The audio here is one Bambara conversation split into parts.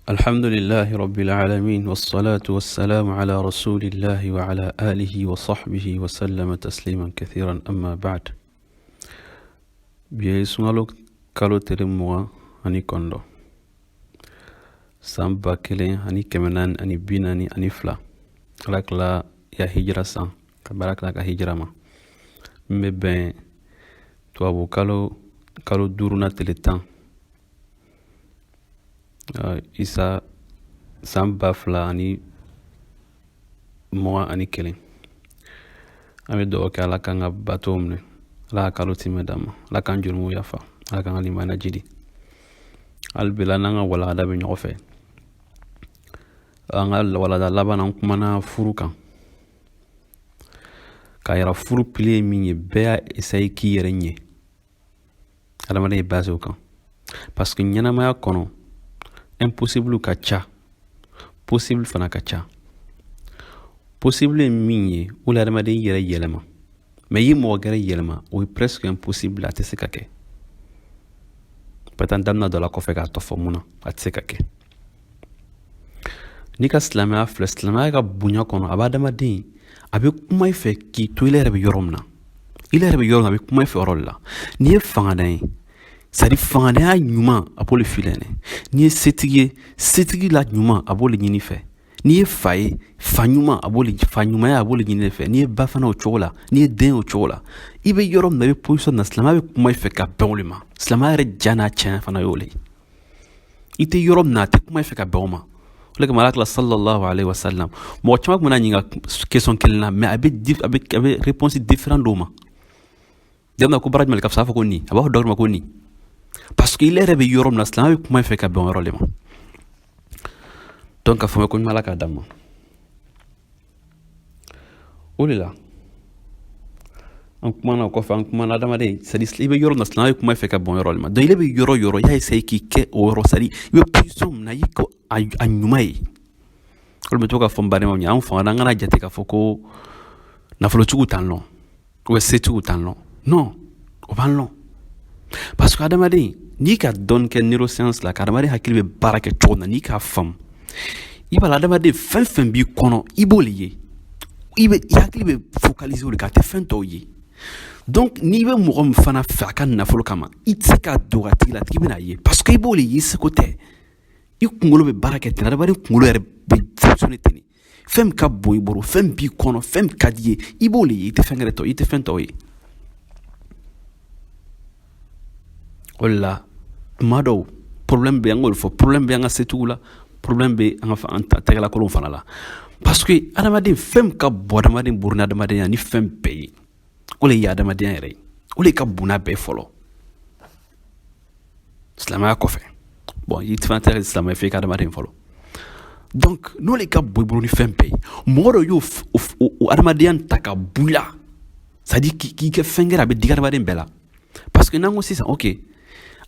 الحمد لله رب العالمين، والصلاة والسلام على رسول الله وعلى آله وصحبه وسلم تسليما كثيرا، أما بعد. Bi ye sunkalo kalo tile 29, san 1442, Ala kila ya hijira san, ka baara kila ka hijira ma, min bɛ bɛn tubabu kalo duuruna tile 10, isa san 2021. An bɛ dugawu kɛ, Ala k'an ka bato minɛ, Ala ka kalo timɛ d'an ma, Ala k'an jurumu yafa, Ala k'an ka limaniya jidi. Hali bi la, n'an ka walanda bɛ ɲɔgɔn fɛ. An ka walanda laban, an kumana furu kan, k'a yira furu pilier ye min ye. Bɛɛ y'a essayer k'i yɛrɛ ɲɛ, adamaden ye base o kan, parce que ɲɛnamaya kɔnɔ, impossible ka ca, possible fana ka ca. Possible ye min ye, o la adamaden yɛrɛ yɛlɛma, mais i ye mɔgɔ gɛrɛ yɛlɛma, o ye presque impossible, a tɛ se ka kɛ. Peut-être an da bɛna dɔ la kɔfɛ k'a tɔ fɔ mun na a tɛ se ka kɛ. N'i ka silamɛya filɛ, silamɛya ka bonya kɔnɔ, a bɛ adamaden, a bɛ kuma i fɛ k'i to i yɛrɛ bɛ yɔrɔ min na, i yɛrɛ bɛ yɔrɔ min na, a bɛ kuma i fɛ yɔrɔ de la. N'i ye fangadan ye, c'est à dire fangadanya ɲuman, a b'o de f'i ɲɛna. N'i ye setigi ye, setigi la ɲuman, a b'o de ɲini fɛ. N'i ye fa ye, fa ɲuman, a b'o de, fa ɲumanya, a b'o de ɲini fɛ. N'i ye ba fana, o cogo la. N'i ye den, o cogo la. I bɛ yɔrɔ min na, i bɛ position na, silamɛya bɛ kuma i fɛ ka bɛn o de ma. Silamɛya yɛrɛ ja n'a tiɲɛ fana y'o de ye. I tɛ yɔrɔ min na, a tɛ kuma i fɛ ka bɛn o ma. O de kama, Ala kila sallallahu alaihi wasallam, mɔgɔ caman tun bɛna ɲininka question kelen na, mais a bɛ réponse différent d'o ma. Den ko baara jumɛn ka fisa, a fɔ ko nin, a b'a fɔ dɔ ma ko nin, parce que i yɛrɛ bɛ yɔrɔ min na, silamɛya bɛ kuma i fɛ ka bɛn o yɔrɔ de ma. Donc ka faamuya ko ɲuman, Ala k'a d'an ma. O de la, an kumana o kɔfɛ, an kumana adamaden, c'est à dire i bɛ yɔrɔ min na, silamɛya bɛ kuma i fɛ ka bɔn yɔrɔ de ma. Donc i bɛ yɔrɔ yɔrɔ, i y'a essayer k'i kɛ o yɔrɔ, c'est à dire i bɛ position min na, i ko a ɲuman ye. O de bɛ to ka fɔ n balimaw ye, an fanga, an kana jate k'a fɔ ko nafolotigiw t'an lɔn ou bien setigiw t'an lɔn. Non, o b'an lɔn, parce que adamaden, n'i ka dɔɔni kɛ neuroscience la, ka adamaden hakili bɛ baara kɛ cogo min na, n'i k'a faamu, i b'a la, adamaden, fɛn fɛn b'i kɔnɔ, i b'o de ye. I bɛ i hakili bɛ focaliser o de kan, a tɛ fɛn tɔw ye. Donc n'i bɛ mɔgɔ min fana fɛ a ka nafolo kama, i tɛ se k'a don a tigi la, a tigi bɛna ye, parce que i b'o de ye, i seko tɛ. I kunkolo bɛ baara kɛ ten, adamaden kunkolo yɛrɛ bɛ fonctionner ten de. Fɛn min ka bon i bolo, fɛn min b'i kɔnɔ, fɛn min ka di i ye, i b'o de ye, i tɛ fɛn wɛrɛ tɔ, i tɛ fɛn tɔw ye. O de la, tuma dɔw, problème bɛ, an k'o de fɔ, problème bɛ an ka setigiw la, problème bɛ an ka an tɛgɛlakolonw fana la, parce que adamaden, fɛn min ka bon adamaden bolo ni adamadenya ni fɛn bɛɛ ye, o de ye adamadenya yɛrɛ ye, o de ka bon n'a bɛɛ fɔlɔ silamɛya kɔfɛ. Bon, i fana tɛ silamɛ f'e ka adamaden fɔlɔ. Donc n'o de ka bon i bolo ni fɛn bɛɛ ye, mɔgɔ dɔ y'o o adamadenya ta ka bɔ i la, c'est à dire k'i kɛ fɛn kɛra, a bɛ digi adamaden bɛɛ la, parce que n'an ko sisan, ok,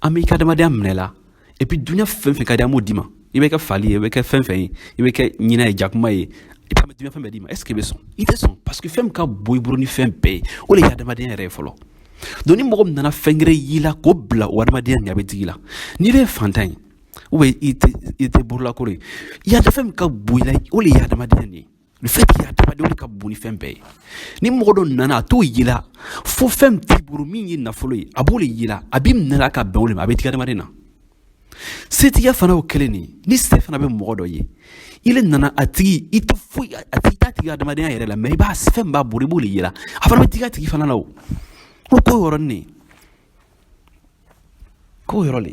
an b'i ka adamadenya minɛ la, et puis dunuya fɛn fɛn ka di, an b'o d'i ma, i bɛ kɛ fali ye, i bɛ kɛ fɛn fɛn ye, i bɛ kɛ ɲinɛ ye, jakuma ye, i bɛ dunuya fɛn bɛɛ d'i ma, est ce que i bɛ sɔn? I tɛ sɔn, parce que fɛn min ka bon i bolo ni fɛn bɛɛ ye, o de ye adamadenya yɛrɛ ye fɔlɔ. Donc ni mɔgɔ min nana fɛn wɛrɛ y'i la k'o bila o adamadenya nin, a bɛ digi i la. N'i yɛrɛ ye fantan ye, ou bien i tɛ bololakoro ye, i y'a fɛn min ka bon i la, o de ye adamadenya nin ye. Le fait qu'il ye adamaden, o de ka bon ni fɛn bɛɛ ye. Ni mɔgɔ dɔ nana, a t'o y'i la fo fɛn min t'i bolo, min ye nafolo ye, a b'o de y'i la, a b'i minɛ ka bɛn o de ma, a bɛ digi adamaden na. Setigiya fana y'o kelen de ye. Ni se fana bɛ mɔgɔ dɔ ye, i le nana a tigi, i tɛ foyi a tigi t'a tigi adamadenya yɛrɛ la, mais i b'a fɛn b'a bolo, i b'o de yira, a fana bɛ digi a tigi fana la. O ko yɔrɔnin de k'o yɔrɔ le.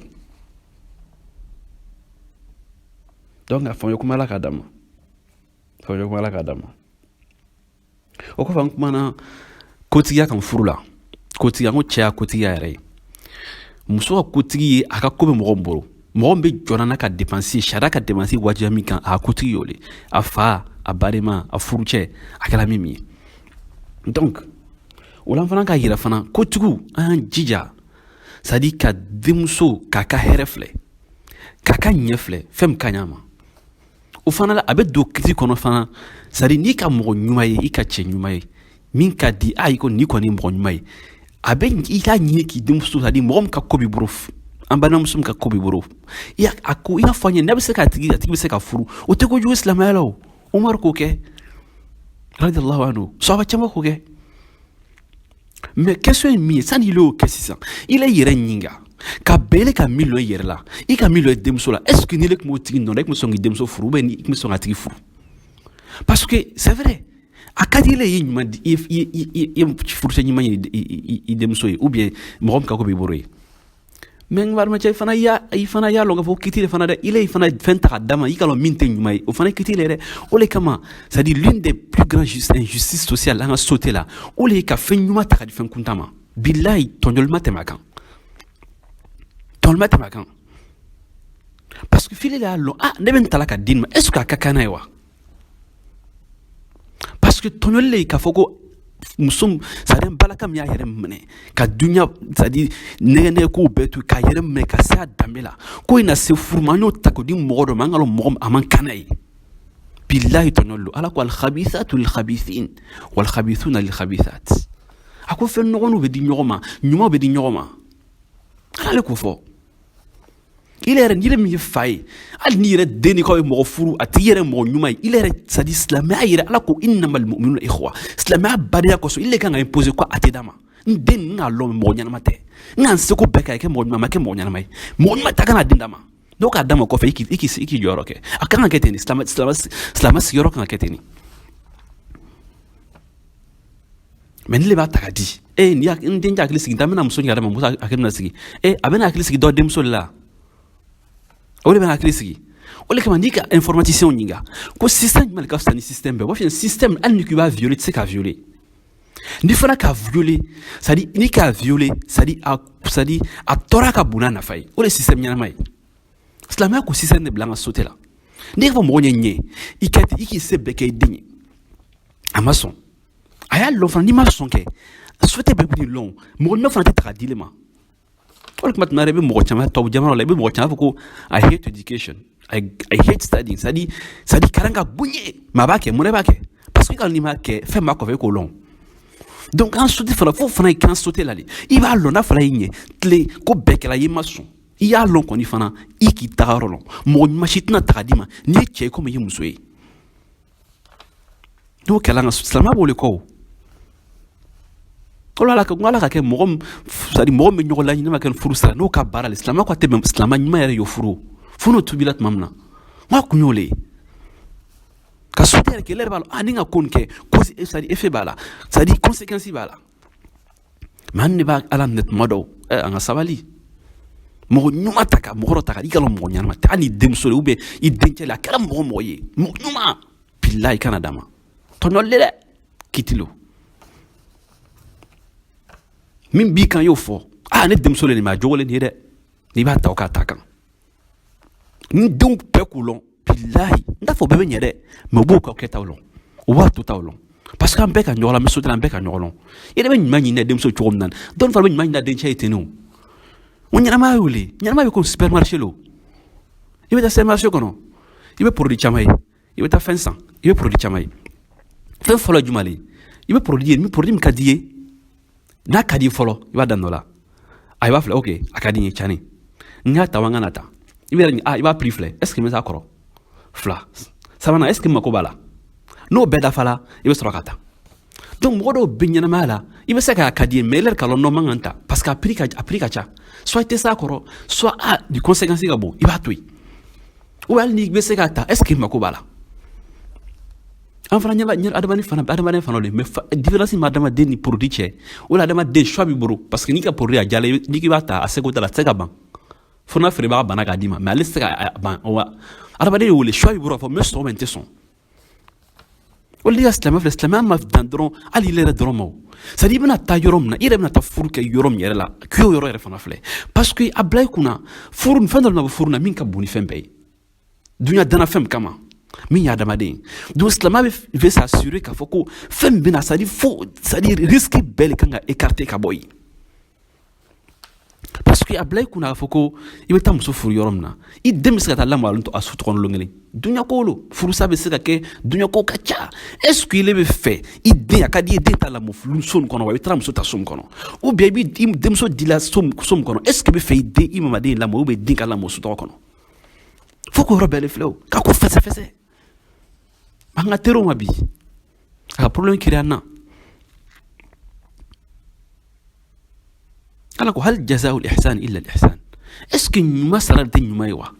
Donc a faamuya kuma, Ala k'a d'an ma, faamuya kuma, Ala k'a d'an ma. O kɔfɛ, an kumana kotigiya kan furu la. Kotigiya, n ko cɛ ya kotigiya yɛrɛ ye, muso ka kotigi ye, a ka ko bɛ mɔgɔ min bolo, mɔgɔ min bɛ jɔ n'a ka dépense, sariya ka dépense wajibiya min kan, a ka kotigi y'o de, a fa, a badenma, a furucɛ, a kɛra min ye. Donc o la fana, k'a yira fana, kotigiw, an y'an jija, c'est à dire ka denmuso k'a ka hɛrɛ filɛ, k'a ka ɲɛ filɛ, fɛn min ka ɲi a ma. O fana la, a bɛ don kiti kɔnɔ fana, c'est à dire n'i ka mɔgɔ ɲuman ye, i ka cɛ ɲuman ye min ka di a, i ko nin kɔni mɔgɔ ɲuman ye, a bɛ i k'a ɲini k'i denmuso, c'est à dire mɔgɔ min ka ko b'i bolo, An balimamuso min ka ko b'i bolo, i y'a a ko, i y'a fɔ an ye, n'a bɛ se k'a tigi, a tigi bɛ se ka furu, o tɛ kojugu silamɛya la. O Umaru k'o kɛ radiyallahu anhu, sahaba caman k'o kɛ. Mais question ye min ye, sani i y'o kɛ sisan, i la yɛrɛ ɲininka ka bɛn ile ka min lɔn i yɛrɛ la, i ka min lɔn i denmuso la. Est ce que ni ne tun b'o tigi nɔ la, i tun bɛ sɔn k'i denmuso furu, ou bien i tun bɛ sɔn k'a tigi furu? Parce que c'est vrai, a ka di ile ye ɲuman di, i furucɛ ɲuman ɲini i denmuso ye, ou bien mɔgɔ min ka ko b'i bolo ye. Mais n balimacɛ fana, i fana y'a lɔn k'a fɔ kiti de fana dɛ, ile fana fɛn ta ka d'a ma, i ka lɔn min tɛ ɲuman ye, o fana ye kiti le dɛ. O de kama, c'est à dire, l'une des plus grandes injustices sociales an ka société la, o de ye ka fɛn ɲuman ta ka di fɛn kuntan ma. Bilahi, tɔɲɔli ma tɛmɛ a kan, tɔɲɔli ma tɛmɛ a kan, parce que fili de y'a lɔn, ah, ne bɛ n ta la ka di nin ma, est ce que a ka kan n'a ye wa? Parce que tɔɲɔli le ye k'a fɔ ko muso, c'est à dire balaka min y'a yɛrɛ minɛ ka dunya, c'est à dire nɛgɛ nɛgɛ kow bɛɛ to k'a yɛrɛ minɛ ka se a danbe la, ko in na se furu ma, an y'o ta k'o di mɔgɔ dɔ ma, an ka lɔn mɔgɔ a man kan n'a ye. Bilahi, tɔɲɔli lo. Ala ko alkhabithatu lilkhabithin walkhabithuna lilkhabithat. A ko fɛn nɔgɔninw bɛ di ɲɔgɔn ma, ɲumanw bɛ di ɲɔgɔn ma. Ala le k'o fɔ. Ile yɛrɛ, n'i min ye fa ye, hali n'i yɛrɛ den ni k'aw ye mɔgɔ furu, a tigi yɛrɛ mɔgɔ ɲuman ye, ile yɛrɛ, c'est à dire silamɛya yɛrɛ, Ala ko innamal mu'minuna ikhwa, silamɛya badenya kosɔn, ile kan ka imposer ko a tɛ d'a ma. N den, n k'a lɔn mɔgɔ ɲɛnama tɛ, n ka n seko bɛɛ kɛ a kɛ mɔgɔ ɲuman, ma kɛ mɔgɔ ɲɛnama ye. Mɔgɔ ɲuman ta kana den d'a ma, n'o k'a d'a ma kɔfɛ, i k'i jɔyɔrɔ kɛ. A kan ka kɛ ten de, silamɛ sigiyɔrɔ kan ka kɛ ten de. Mais ne le b'a ta ka di e ni n den hakili sigi, n bɛna muso ɲini ka d'a ma, muso hakili bɛna sigi e, a bɛna hakili sigi dɔ denmuso de la, o de bɛna hakili sigi. O de kama, n'i ka informaticien ɲininka ko système jumɛn de ka fisa ni système bɛɛ, u b'a fɔ système, hali ni k'i b'a violer, i tɛ se k'a violer. N'i fana k'a violer, c'est à dire n'i k'a violer, c'est à dire a tɔɔrɔ ka bon n'a nafa ye. O de ye système ɲɛnama ye. Silamɛya ko système de bila an ka société la. N'i ka fɔ mɔgɔ ɲɛ ɲɛ, i ka i k'i se bɛɛ kɛ i den ye, a ma sɔn, a y'a lɔn fana, n'i ma sɔn kɛ, société bɛɛ b'i lɔn, mɔgɔ ɲuman fana tɛ ta ka di ma. O de kama, tuma i bɛ mɔgɔ caman tubabu jamana la, i bɛ mɔgɔ caman fɔ ko "I hate education, I hate studying", c'est à dire kalan ka bon ye, mais a b'a kɛ. Mun de b'a kɛ? Parce que hali n'i m'a kɛ, fɛn b'a kɔfɛ, e k'o lɔn. Donc an société fana, fo fana i kan société la de, i b'a lɔn n'a fɔra i ɲɛ tile ko bɛɛ kɛra, i ma sɔn, i y'a lɔn kɔni fana, i k'i taga yɔrɔ lɔn. Mɔgɔ ɲuman si tɛna ta ka d'i ma n'i ye cɛ ye komi i ye muso ye. N'o kɛla, an ka silamɛya b'o de kɔ. O ala ka ala ka kɛ mɔgɔ, c'est à dire mɔgɔ min bɛ ɲɔgɔn laɲini ma kɛ furu sira, n'o ka baara le, silamɛ ko a tɛ bɛn. Silamɛ ɲuman yɛrɛ y'o furu fo n'o tubila tuma min na, n k'a kun y'o le ye ka société yɛrɛ kɛ. E yɛrɛ b'a dɔn, ah, ni n ka ko nin kɛ, cause, c'est à dire effet b'a la, c'est à dire conséquence b'a la. Mais an de b'a ala minɛ tuma dɔw. Ɛ, an ka sabali. Mɔgɔ ɲuman ta ka mɔgɔ dɔ ta ka i ka mɔgɔ ɲɛnama tɛ, hali ni denmuso de, ou bien i dencɛ la, a kɛra mɔgɔ mɔgɔ ye, mɔgɔ ɲuman, bilahi, i kana d'a ma. Tɔɲɔli dɛ, kiti lo min b'i kan, y'o fɔ. Ah, ne denmuso le nin ma, a jogolen nin ye dɛ, n'i b'a ta, o k'a ta kan ni denw bɛɛ k'u lɔn. Bilahi, n t'a fɔ bɛɛ bɛ ɲɛ dɛ, mais u b'o ka kɛtaw lɔn, u b'a totaw lɔn, parce que an bɛɛ ka ɲɔgɔn la, an bɛ so, an bɛɛ ka ɲɔgɔn lɔn. I yɛrɛ bɛ ɲuman ɲini denmuso cogo min na, dɔnni fana bɛ ɲuman ɲini dencɛ ye ten. O o ɲɛnamaya y'o le. Ɲɛnamaya bɛ ko supermarché lo. I bɛ taa supermarché kɔnɔ, i bɛ produit caman ye. I bɛ taa fɛn san, i bɛ produit caman ye. Fɛn fɔlɔ ye jumɛn le? I bɛ produit ye, ni produit min ka di i ye, n'a ka di i fɔlɔ, i b'a daminɛ o la. A, i b'a filɛ, ok, a ka di n ye, cani n y'a ta wa, n ka na ta. I bɛ yɛrɛ, ah, i b'a prix filɛ, est ce que n bɛ s'a kɔrɔ? Fila, sabanan, est ce que n mako b'a la? N'o bɛɛ dafala, i bɛ sɔrɔ ka taa. Donc mɔgɔ dɔw bɛ ɲɛnamaya la, i bɛ se k'a ka di ye, mais e yɛrɛ ka lɔn nɔ man kan ta, parce que a prix ka ca, soit i tɛ s'a kɔrɔ, soit a di conséquence ka bon, i b'a to yen. Ou hali n'i bɛ se k'a ta, est ce que i mako b'a la? An fana ɲɛ adamaden fana, adamaden fana de, mais différence min bɛ adamaden ni produit cɛ, o la adamaden choix b'i bolo, parce que n'i ka produit a jala, n'i k'i b'a ta, a seko t'a la, a tɛ se ka ban fo n'a feerebaga banna k'a d'i ma, mais ale tɛ se ka ban wa. Adamaden y'o wele, choix b'i bolo k'a fɔ n bɛ sɔn, n tɛ sɔn. O de ka silamɛ filɛ, silamɛya ma dan dɔrɔn hali i yɛrɛ dɔrɔn ma. O c'est à dire i bɛna taa yɔrɔ min na, i yɛrɛ bɛna taa furu kɛ yɔrɔ min yɛrɛ la, k'i y'o yɔrɔ yɛrɛ fana filɛ, parce que a bila i kunna, furu fɛn dɔ bɛ furu na min ka bon ni fɛn bɛɛ ye dunuya danna fɛn min kama, min ye adamaden. Donc silamɛya bɛ s'assurer k'a fɔ ko fɛn min bɛna, c'est à dire fo, c'est à dire risque bɛɛ de kan ka écarter ka bɔ yen. Parce que a bila i kunna k'a fɔ ko i bɛ taa muso furu yɔrɔ min na, i den bɛ se ka taa lamɔ a so tɔgɔ lon kelen. Duɲa ko lo, furusa bɛ se ka kɛ, duɲa ko ka ca. Est ce que ile bɛ fɛ i den, a ka di i den ta lamɔ so min kɔnɔ wa, i bɛ taa muso ta so min kɔnɔ, ou bien i bɛ i denmuso dila so min kɔnɔ, est ce que i bɛ fɛ i den, i mamaden lamɔ, ou bien den ka lamɔ so tɔgɔ kɔnɔ? Fo k'o yɔrɔ bɛɛ de filɛ o, k'a ko fɛsɛfɛsɛ. An ka teriw ma bi, a ka problème kiri an na. Ala ko hal jazaul ihsan illa al ihsan. Est ce que ɲuman sara tɛ ɲuman ye wa?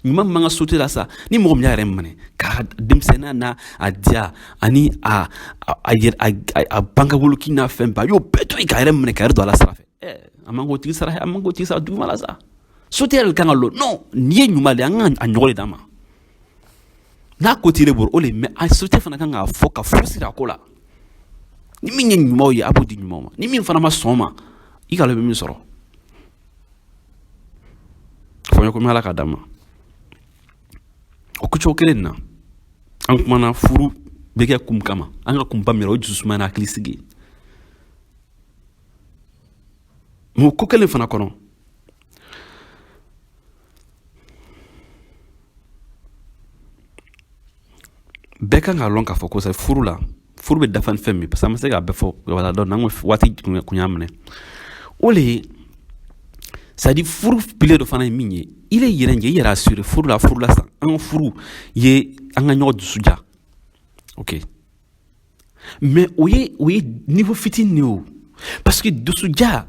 Ɲuman man ka sote la sa. Ni mɔgɔ min y'a yɛrɛ minɛ k'a denmisɛnninya n'a a diya ani a a yɛrɛ a bankawoloki n'a fɛn bɛɛ, a y'o bɛɛ to yen k'a yɛrɛ minɛ k'a yɛrɛ don ala sira fɛ, a man k'o tigi sara, a man k'o tigi sara duguma la sa. Sote yɛrɛ kan ka lɔ non, nin ye ɲuman de ye, an ka a ɲɔgɔn de d'a ma. N'a ko t'i bolo o le, mais a sote fana kan k'a fɔ ka furu siri a ko la. Ni min ye ɲumanw ye, a b'o di ɲumanw ma. Ni min fana ma sɔn ma, i ka bɛ min sɔrɔ faamuya ko ala ka d'a ma. O cogo kelen na, an kumana furu bɛ kɛ kun kama, an ka kunba min o ye dususuma n'a hakili sigi ye. O ko kelen fana kɔnɔ, bɛɛ kan k'a lɔn k'a fɔ ko sa furu la, furu bɛ dafa ni fɛn min, parce que an bɛ se k'a bɛɛ fɔ wala dɔn n'an ko waati kun y'a minɛ. O le ye, c'est à dire furu pilier dɔ fana ye min ye, i le yɛrɛ i yɛrɛ assurer furu la. Furu la sisan, an ka furu ye an ka ɲɔgɔn dusu ja, ok, mais o ye niveau fitinin de ye o, parce que dusu ja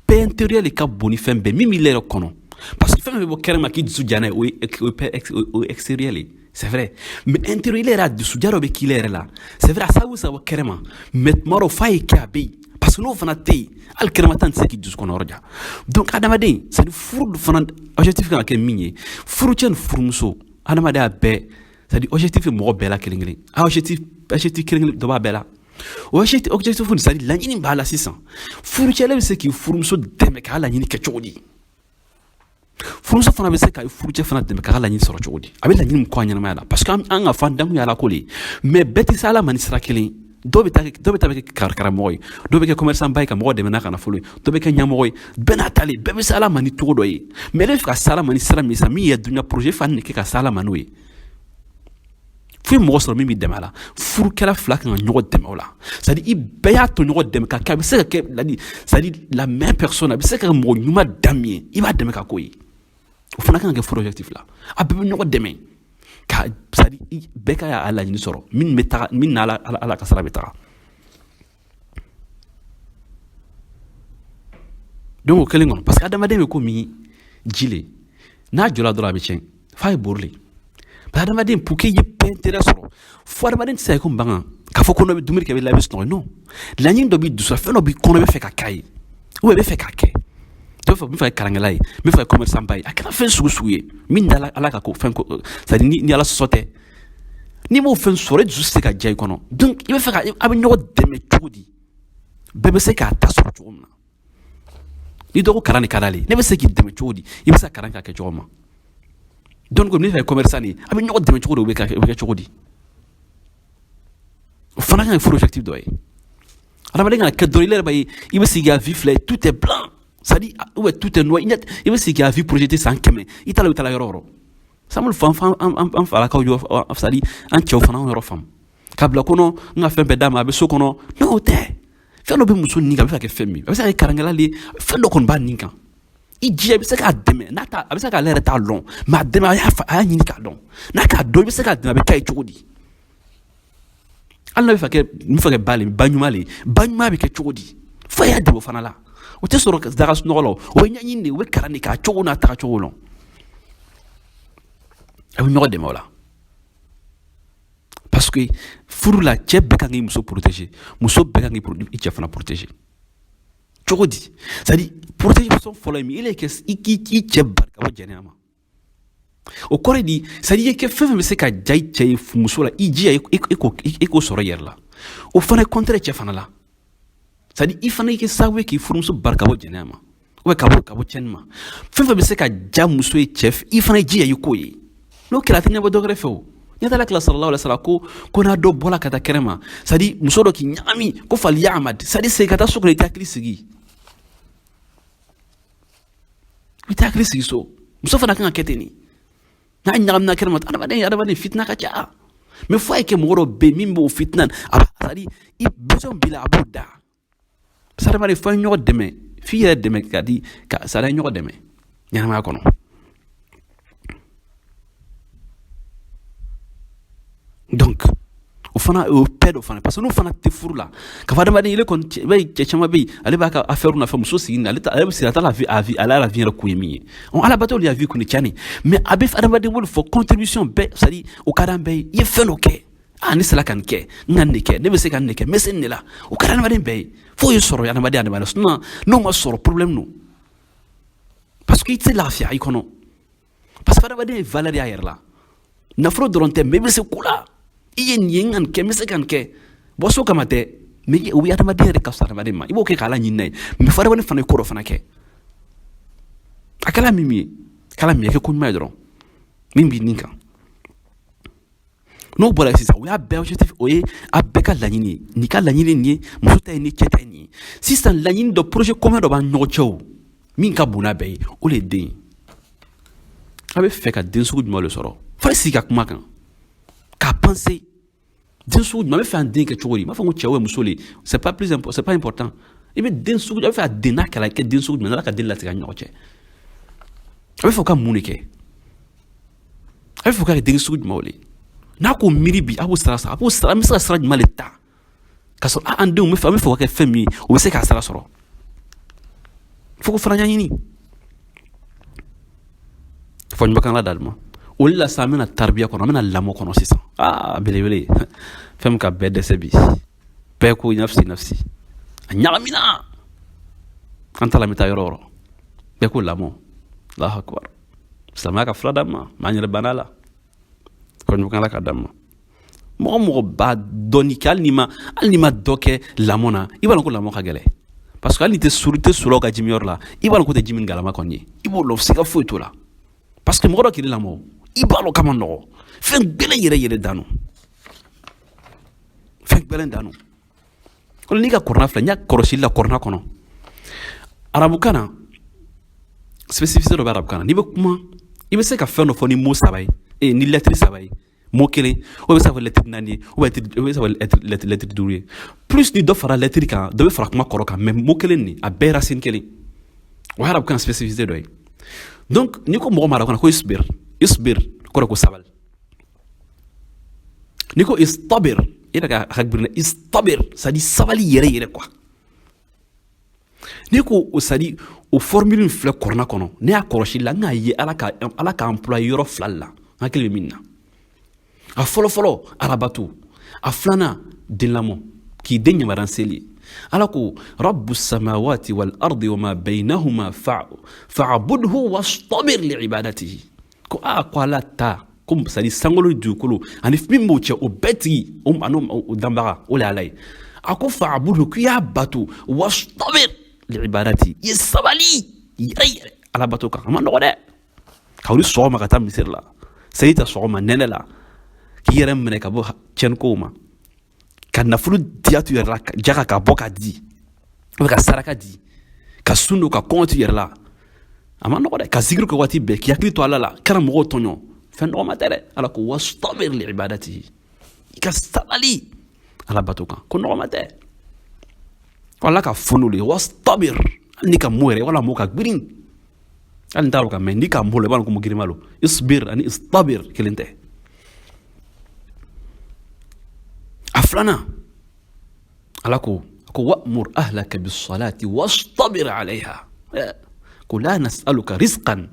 paix intérieure de ka bon ni fɛn bɛɛ min b'i yɛrɛ kɔnɔ. Parce que fɛn bɛ bɔ kɛnɛ ma k'i dusu ja n'a ye, o ye extérieur ye, c'est vrai, mais intérieur yɛrɛ a dusu ja dɔ bɛ k'i yɛrɛ la, c'est vrai, a sababu bɛ se ka bɔ kɛnɛ ma, mais tuma dɔw f'a ye kɛ a bɛ yen, parce que n'o fana tɛ yen, hali kɛnɛma ta tɛ se k'i dusu kɔnɔ yɔrɔ ja. Donc adamaden, c'est à dire furu fana objectif kan ka kɛ min ye, furucɛ ni furumuso, adamadenya bɛɛ, c'est à dire objectif ye mɔgɔ bɛɛ la kelen kelen, a objectif kelen kelen dɔ b'a bɛɛ la. O objectif, c'est à dire laɲini b'a la sisan. Furucɛ bɛ se k'i furumuso dɛmɛ k'a laɲini kɛ cogo di? Furumuso fana bɛ se ka furucɛ fana dɛmɛ k'a ka laɲini sɔrɔ cogo di? A bɛ laɲini min kɔ a ɲɛnamaya la, parce que an ka fan dankun ye ala ko de ye, mais bɛɛ tɛ se ala ma ni sira kelen. Dɔw bɛ taa, dɔw bɛ taa kɛ karamɔgɔ ye, dɔw bɛ kɛ commerçant ba ye ka mɔgɔ dɛmɛ n'a ka nafolo ye, dɔw bɛ kɛ ɲɛmɔgɔ ye, bɛɛ n'a ta le. Bɛɛ bɛ se ala ma ni cogo dɔ ye, mais ne bɛ fɛ ka se ala ma ni sira min ye sisan, min ye dunuya projet fa nin kɛ ka se ala ma n'o ye, fo i mɔgɔ sɔrɔ min b'i dɛmɛ a la. Furukɛla fila kan ka ɲɔgɔn dɛmɛ o la, c'est à dire i bɛɛ y'a to ɲɔgɔn dɛmɛ ka kɛ. A bɛ se ka kɛ, c'est à dire la même personne, a bɛ se ka kɛ mɔgɔ ɲuman dan min ye, i b'a dɛmɛ ka k'o ye. O fana kan ka kɛ furu objectif la. A bɛɛ bɛ ɲɔgɔn dɛmɛ ka, c'est à dire bɛɛ ka a laɲini sɔrɔ min bɛ taga min n'ala ala ka sara bɛ taga. Donc o kelen kɔnɔ, parce que adamaden bɛ komi ji le, n'a jɔla dɔrɔn a bɛ tiɲɛ, f'a ye bori le. Parce que adamaden, pour que i ye paix intérieure sɔrɔ, fo adamaden tɛ se ka kɛ komi bagan k'a fɔ ko n'o bɛ dumuni kɛ, i bɛ la, i bɛ sunɔgɔ. Non, laɲini dɔ b'i dusu la, fɛn dɔ b'i kɔnɔ, i bɛ fɛ ka k'a ye, ou bien i bɛ fɛ k'a kɛ. Dɔw fɛ, n bɛ fɛ ka karankɛla ye, n bɛ fɛ ka commerçant ba ye, a kɛra fɛn sugu sugu ye min da ala ka ko fɛn ko, c'est à dire ni ala sɔsɔ tɛ, n'i m'o fɛn sɔrɔ, e dusu tɛ se ka diya i kɔnɔ. Donc i bɛ fɛ ka, a bɛ ɲɔgɔn dɛmɛ cogo di, bɛɛ bɛ se k'a ta sɔrɔ cogo min na. Ni dɔ ko kalan de ka d'ale ye, ne bɛ se k'i dɛmɛ cogo di, i bɛ se ka kalan ka kɛ cogo min na. Donc ne fɛ commerçant de ye, a bɛ ɲɔgɔn dɛmɛ cogo di, o bɛ kɛ cogo di? O fana kan ka furu objectif dɔ ye. Adamaden kana kɛ dɔrɔn i yɛrɛ b'a ye, i bɛ sigi k'a vie filɛ, tout est blanc, c'est à dire ou bien tout est noir. I bɛ sigi k'a vie projeté san 100, i t'a la i bɛ taa yɔrɔ o yɔrɔ. Samul fan fan an falakaw yɔrɔ, c'est à dire an cɛw fana an yɔrɔ faamu k'a bila kɔnɔ, n ka fɛn bɛɛ d'a ma, a bɛ so kɔnɔ. Non, o tɛ. Fɛn dɔ bɛ muso nin kan, a bɛ fɛ ka kɛ fɛn min, a bɛ se ka kɛ karankɛla de ye, fɛn dɔ kɔni b'a nin kan. I jija, i bɛ se k'a dɛmɛ n'a ta, a bɛ se k'ale yɛrɛ t'a lɔn, mais a dɛmɛ, a y'a ɲini k'a dɔn. N'a k'a dɔn, i bɛ se k'a dɛmɛ, a bɛ k'a ye cogo di? Hali n'a bɛ fɛ kɛ, n bɛ fɛ kɛ ba le, ba ɲuman le, ba ɲuman bɛ kɛ cogo di? Fo a y'a dɛmɛ o fana la. O tɛ sɔrɔ daga sunɔgɔ la, o bɛ ɲɛɲini de, o bɛ kalan de k'a cogo n'a taga cogo lɔn. A bɛ ɲɔgɔn dɛmɛ o la, parce que furu la, cɛ bɛɛ kan k'i muso protéger, muso bɛɛ kan k'i cɛ fana protéger. Cogo di? C'est à dire protection fɔlɔ ye min ye, kɛ i k'i cɛ bari ka bɔ jɛnɛya ma. O kɔrɔ di, c'est à dire i kɛ fɛn fɛn bɛ se ka ja i cɛ ye muso la, i jija i k'o sɔrɔ i yɛrɛ la. O fana ye contraire cɛ fana la, c'est à dire i fana i kɛ sababu ye k'i furumuso bari ka bɔ jɛnɛya ma, ou bien ka bɔ tiɲɛni ma. Fɛn fɛn bɛ se ka ja muso ye cɛ fɛ, i fana jija i k'o ye. N'o kɛra, a tɛ ɲɛbɔ dɔ wɛrɛ fɛ. O ɲɛ t'a la, kila sallallahu alaihi wasallam ko n'a dɔ bɔra ka taa kɛnɛ ma, c'est à dire muso dɔ k'i ɲagami, ko fali yaamad, c'est à dire segin ka taa so kɔnɔ, i t'i hakili sigi. I bɛ taa hakili sigi so. Muso fana kan ka kɛ ten de. N'a ɲagamina kɛnɛ ma, adamaden adamaden fitina ka ca. Mais fo a ye kɛ mɔgɔ dɔ bɛ yen min b'o fitina, a b'a, c'est à dire i besoin b'i la, a b'o da. Parce que adamaden, fo an ye ɲɔgɔn dɛmɛ, f'i yɛrɛ dɛmɛ ka di ka, c'est à dire ɲɔgɔn dɛmɛ ɲɛnamaya kɔnɔ. Donc o fana o ye paix dɔ fana, parce que n'o fana tɛ furu la ka fɔ adamaden ile kɔni, i b'a ye cɛ caman bɛ yen, ale b'a ka affaire nɔfɛ, muso sigi ale ale bɛ sigi a t'a la vie, a vie, ale la vie yɛrɛ kun ye min ye. Ala bato de y'a vie kun ye tiɲɛ, mais a bɛ adamaden bolo fɔ contribution bɛɛ, c'est à dire o ka d'an bɛɛ ye. I ye fɛn dɔ kɛ, ah, ne sera ka nin kɛ, n ka nin de kɛ, ne bɛ se ka nin de kɛ, n bɛ se nin de la, o ka di adamaden bɛɛ ye. F'o ye sɔrɔ adamaden adamaden, sinon n'o ma sɔrɔ, problème don, parce que i tɛ lafiya i kɔnɔ, parce que adamaden ye valeur y'a yɛrɛ la. Nafolo dɔrɔn tɛ, mais i bɛ se ko la, i ye nin ye, n ka nin kɛ, n bɛ se ka nin kɛ. Bɔ so kama tɛ, mais o ye adamaden yɛrɛ ka fisa adamaden ma, i b'o kɛ k'ala ɲini n'a ye. Mais fo adamaden fana ye ko dɔ fana kɛ, a kɛla min ye, a kɛla min ye, kɛ ko ɲuman ye dɔrɔn min b'i nin kan. N'o bɔra sisan, o y'a bɛɛ objectif, o ye a bɛɛ ka laɲini ye. Nin ka laɲini nin ye, muso ta ye nin, cɛ ta ye nin ye. Sisan laɲini dɔ, projet commun dɔ b'an ɲɔgɔn cɛ, o min ka bon n'a bɛɛ ye, o de ye den ye. A bɛ fɛ ka den sugu jumɛn de sɔrɔ? Fo sigi ka kuma kan k'a penser, den sugu jumɛn a bɛ fɛ an den kɛ cogo di? N b'a fɔ ko cɛ o muso le, c'est pas plus important, c'est pas important. I bɛ den sugu, a bɛ fɛ a den n'a kɛra kɛ den sugu jumɛn, ala ka den latigɛ an ɲɔgɔn cɛ. A bɛ fɛ ka mun de kɛ? A bɛ fɛ ka kɛ den sugu jumɛn de ye? N'a ko miiri bi, a b'o sara sara, a b'o sara, an bɛ se ka sira jumɛn de ta ka sɔrɔ an denw bɛ fɛ, an bɛ fɛ ka kɛ fɛn min ye, o bɛ se k'a sira sɔrɔ? Fo ko fana ɲɛɲini fɔ ɲuman kan la ma. O de la sisan, an bɛna taribiya kɔnɔ, an bɛna lamɔ kɔnɔ sisan. Aa, belebele fɛn min ka bɛɛ dɛsɛ bi, bɛɛ ko nafsi nafsi, a ɲagamina, an ta la, bɛ taa yɔrɔ o yɔrɔ, bɛɛ ko lamɔ. Allahu akbar, silamɛya ka fura d'an ma, maa yɛrɛ banna la kɔni, ala ka d'an ma. Mɔgɔ mɔgɔ b'a dɔɔni kɛ, hali n'i ma dɔ kɛ lamɔ na, i b'a dɔn ko lamɔ ka gɛlɛn, parce que hali n'i tɛ suru, tɛ sɔrɔ ka jimi yɔrɔ la, i b'a dɔn ko tɛ jimi galama kɔni ye, i b'o lɔn, siga foyi t'o la, parce que mɔgɔ dɔ k'i lamɔ, i b'a dɔn k'a ma nɔgɔ, fɛn gbɛlɛn yɛrɛ yɛrɛ dan, fɛn gbɛlɛn dan. O n'i ka kɔrɔna filɛ, n y'a kɔlɔsili la kɔrɔna kɔnɔ, arabukan na, spécificité dɔ bɛ arabukan na. N'i bɛ kuma, i bɛ se ka fɛn dɔ fɔ ni mot saba ye, ni lettre saba ye, mot kelen, o bɛ se ka fɔ lettre naani ye, o bɛ se ka fɔ lettre duuru ye. Plus ni dɔ fara lettre kan, dɔ bɛ fara kuma kɔrɔ kan, mais mot kelen nin, a bɛɛ racine kelen. O ye arabukan spécificité dɔ ye. Donc n'i ko mɔgɔ ma arabukan na ko isbir, isbir kɔrɔ ko sabali. N'i ko istabir, i yɛrɛ ka hakili, istabir, c'est à dire sabali yɛrɛ yɛrɛ quoi. N'i ko o, c'est à dire o formule in filɛ kɔrɔna kɔnɔ, ne y'a kɔlɔsi la, n k'a ye ala ka employé yɔrɔ fila de la, n hakili bɛ min na. A fɔlɔ fɔlɔ, alabato. A filanan, den lamɔ, k'i den yamaruya seli ye. Ala ko rabbu samawati wal ardi wama bainahuma fa'budhu wastabir li ibadatihi. Ko a ko ala ta ko, c'est à dire sankolo ni dugukolo ani min b'o cɛ, o bɛɛ tigi, o ani o danbaga, o de ye ala ye. A ko fa'budhu, k'i y'a bato, wastabir li ibadati, i ye sabali yɛrɛ yɛrɛ ala bato kan. A ma nɔgɔ dɛ, ka wuli sɔgɔma ka taa misiri la, seli ta sɔgɔma nɛnɛ la, k'i yɛrɛ minɛ ka bɔ tiɲɛnikow ma, ka nafolo diya tu yɛrɛ la, jaga ka bɔ ka di, ka saraka di, ka sun don, ka kɔngɔ tu yɛrɛ la, a ma nɔgɔ dɛ. Ka zikiri kɛ waati bɛɛ, k'i hakili to ala la, kana mɔgɔw tɔɲɔ, fɛn nɔgɔma tɛ dɛ. Ala ko wastabir li ibadatihi, i ka sabali ala bato kan, ko nɔgɔma tɛ. Ala ka fɔ n'olu ye wastabir, hali n'i ka mot yɛrɛ wala mot ka girin, hali n t'a dɔn ka mɛn, n'i ka mot la, i b'a dɔn ko mot girinma don. Isbir ani istabir kelen tɛ. A filanan, ala ko wa'mur ahlaka bisalati wastabir alayha, ko la nas'aluka rizqan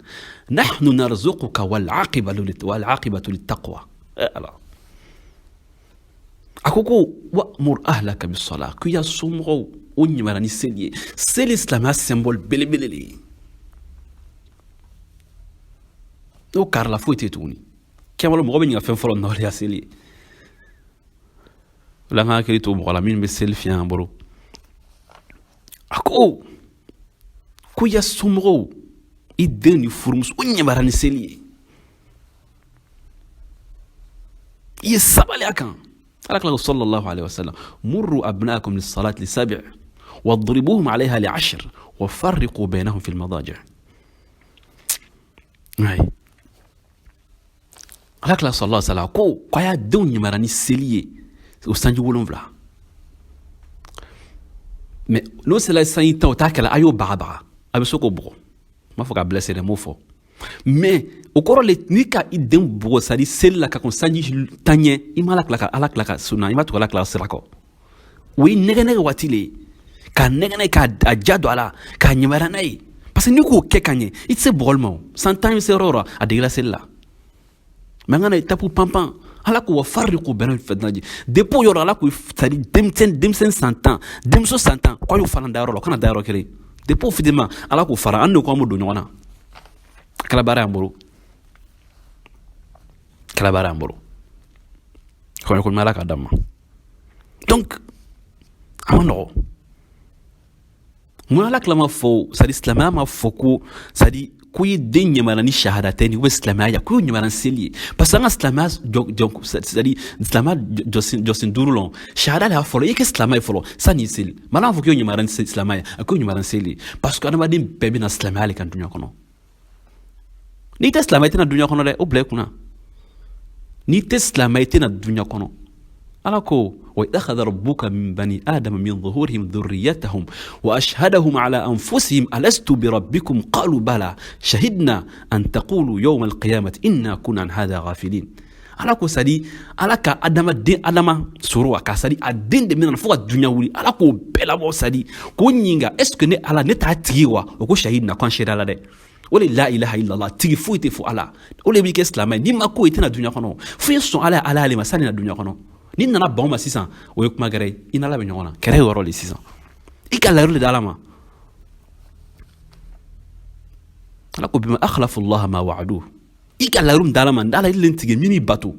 nahnu narzuquka wal aqibatu littaqwa. Ala a ko wa'mur ahlaka bisala, ko i ya somɔgɔw o ɲamara ni seli ye. Seli, silamɛya symbole belebele de ye. N'o karila, foyi tɛ tuguni. Kɛmalo mɔgɔ bɛ ɲininka fɛn fɔlɔ na, o de ya seli ye. O la, an ka hakili to mɔgɔ la minnu bɛ seli fiɲɛ an bolo. A ko i ya somɔgɔw, i den ni furumuso, o ɲamara ni seli ye, i ye sabali a kan. Ala kira sallallahu alaihi wasallam, murru abnaakum lis-salati li sab'i wadribuhum alayha li 10 wa farriqu bainahum fil madaji'. Ayi, Ala kira sallallahu alaihi wasallam ko k'a y'a denw ɲamara ni seli ye o sanji 7. Mais n'o sera sanji 10, o t'a kɛla, a y'o bagabaga, a bɛ se k'o bugɔ. N b'a fɔ ka blessé dɛ, n m'o fɔ. Mais o kɔrɔ le, n'i ka i den bugɔ, c'est à dire seli la ka kɔn sanji 10 ɲɛ, i ma Ala tila ka Ala tila ka sunna, i ma tugu Ala tila sira kɔ. O ye nɛgɛ nɛgɛ waati le ye, k'a nɛgɛ nɛgɛ, k'a ja don a la, k'a ɲamara n'a ye. Parce que n'i k'o kɛ ka ɲɛ, i tɛ se bugɔli ma. O san 10 bɛ se yɔrɔ o yɔrɔ, a degela seli la. Mais an kana étape panpan. Ala ko wa farriqu bayna fadnaji. Depuis o yɔrɔ, Ala ko, c'est à dire denmisɛn san 10, denmuso san 10, k'a y'o fana da yɔrɔ la, o kana da yɔrɔ kelen. Depuis o fitinin, Ala k'o fara an de ko an b'o don ɲɔgɔn na. A kɛra baara y'an bolo, a kɛra baara y'an bolo. Kɔmi ko Ala k'a d'an ma. Donc a ma nɔgɔ. Mun Ala kila ma fɔ, c'est à dire silamɛya ma fɔ ko, c'est à dire ko i den ɲamana ni shahada tɛ ni, ou silamɛya ya ko ɲamana seli ye. Parce que an ka silamɛya jɔ, c'est à dire silamɛya jɔsen duuru lɔ, shahada de y'a fɔlɔ. I kɛ silamɛ ye fɔlɔ sanni seli. Mais ala fɔ k'e ɲamana ni silamɛya ye, a k'o ɲamana seli ye, parce que adamaden bɛɛ bɛna silamɛya le kan dunuya kɔnɔ. N'i tɛ silamɛ, i tɛna dunuya kɔnɔ dɛ, o bila i kunna. N'i tɛ silamɛ, i tɛna dunuya kɔnɔ. Ala ko wa akhadha rabbuka min bani adama min zuhurihim dhurriyyatahum wa ashhadahum ala anfusihim alastu bi rabbikum qalu bala shahidna an taqulu yawma alqiyamati inna kunna an hadha ghafilin. Ala ko, c'est-à-dire Ala ka adamaden Adama sɔrɔ a ka, c'est-à-dire a den de bɛna fo ka dunuya wuli, Ala k'o bɛɛ labɔ, c'est-à-dire k'o ɲininka: est ce que ne Ala ne t'a tigi wa? O ko shahidna, ko an seereya la dɛ. O de la ilaha illallah, tigi foyi tɛ fo Ala. O de b'i kɛ silamɛ ye. N'i ma ko, i tɛna dunuya kɔnɔ. Fo i sɔn Ala ye, Ala y'ale ma sani na dunuya kɔnɔ. N'i nana ban o ma sisan, o ye kuma gɛrɛ ye, i n'Ala bɛ ɲɔgɔn na kɛrɛ yɔrɔ de sisan. I ka layiru de di Ala ma. Ala ko bima akhlafu Allah ma wa'adu. I ka layiru di Ala ma, Ala ye len tigɛ min bato.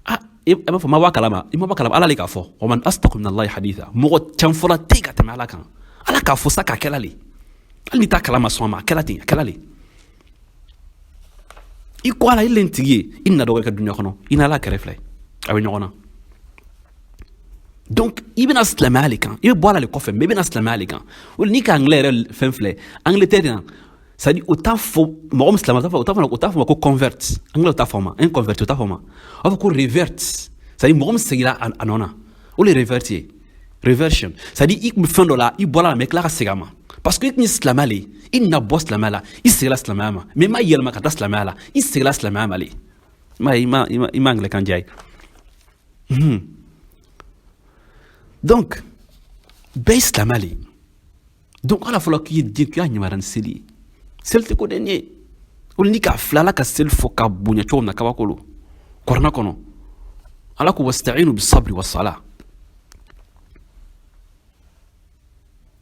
Ah, i b'a fɔ ma bɔ a kalama, i ma bɔ a kalama. Ala le k'a fɔ wa man asdaqu min Allahi haditha. Mɔgɔ can fɔla tɛ ka tɛmɛ Ala kan. Ala k'a fɔ sa k'a kɛla le, hali n'i t'a kalama, sɔn a ma, a kɛla ten, a kɛla le. I ko Ala i len tigi ye, i nana dɔ wɛrɛ kɛ dunuya kɔnɔ, i n'Ala kɛrɛ filɛ, a bɛ ɲɔgɔn na. Donc i bɛna silamɛya le kan, i bɛ bɔ Ala le kɔfɛ, mais i bɛna silamɛya le kan. O n'i ka anglais yɛrɛ fɛn filɛ, Angleterre yan, c'est à dire o t'a fɔ mɔgɔ min silamɛ, o t'a fɔ ma ko convert. Anglais o t'a fɔ ma un convert, o t'a fɔ ma. O b'a fɔ ko revert, c'est à dire mɔgɔ min seginna a nɔ na, o le revert ye, reversion. C'est à dire i tun bɛ fɛn dɔ la, i bɔra la, mais i tila ka segin a ma, parce que i tun ye silamɛ le ye, i nana bɔ silamɛya la, i seginna silamɛya ma, mais i ma yɛlɛma ka taa silamɛya la, i seginna silamɛya ma le. I ma anglais kan diya ye. Donc bɛɛ ye silamɛ le ye. Donc Ala fɔlɔ k'i ye den, k'i y'a ɲamara ni seli ye. Seli tɛ ko den ye. O ni k'a filɛ, Ala ka seli fɔ ka bonya cogo min na, kabako lo. Kuranɛ kɔnɔ, Ala ko wasta'inu bisabri wasala.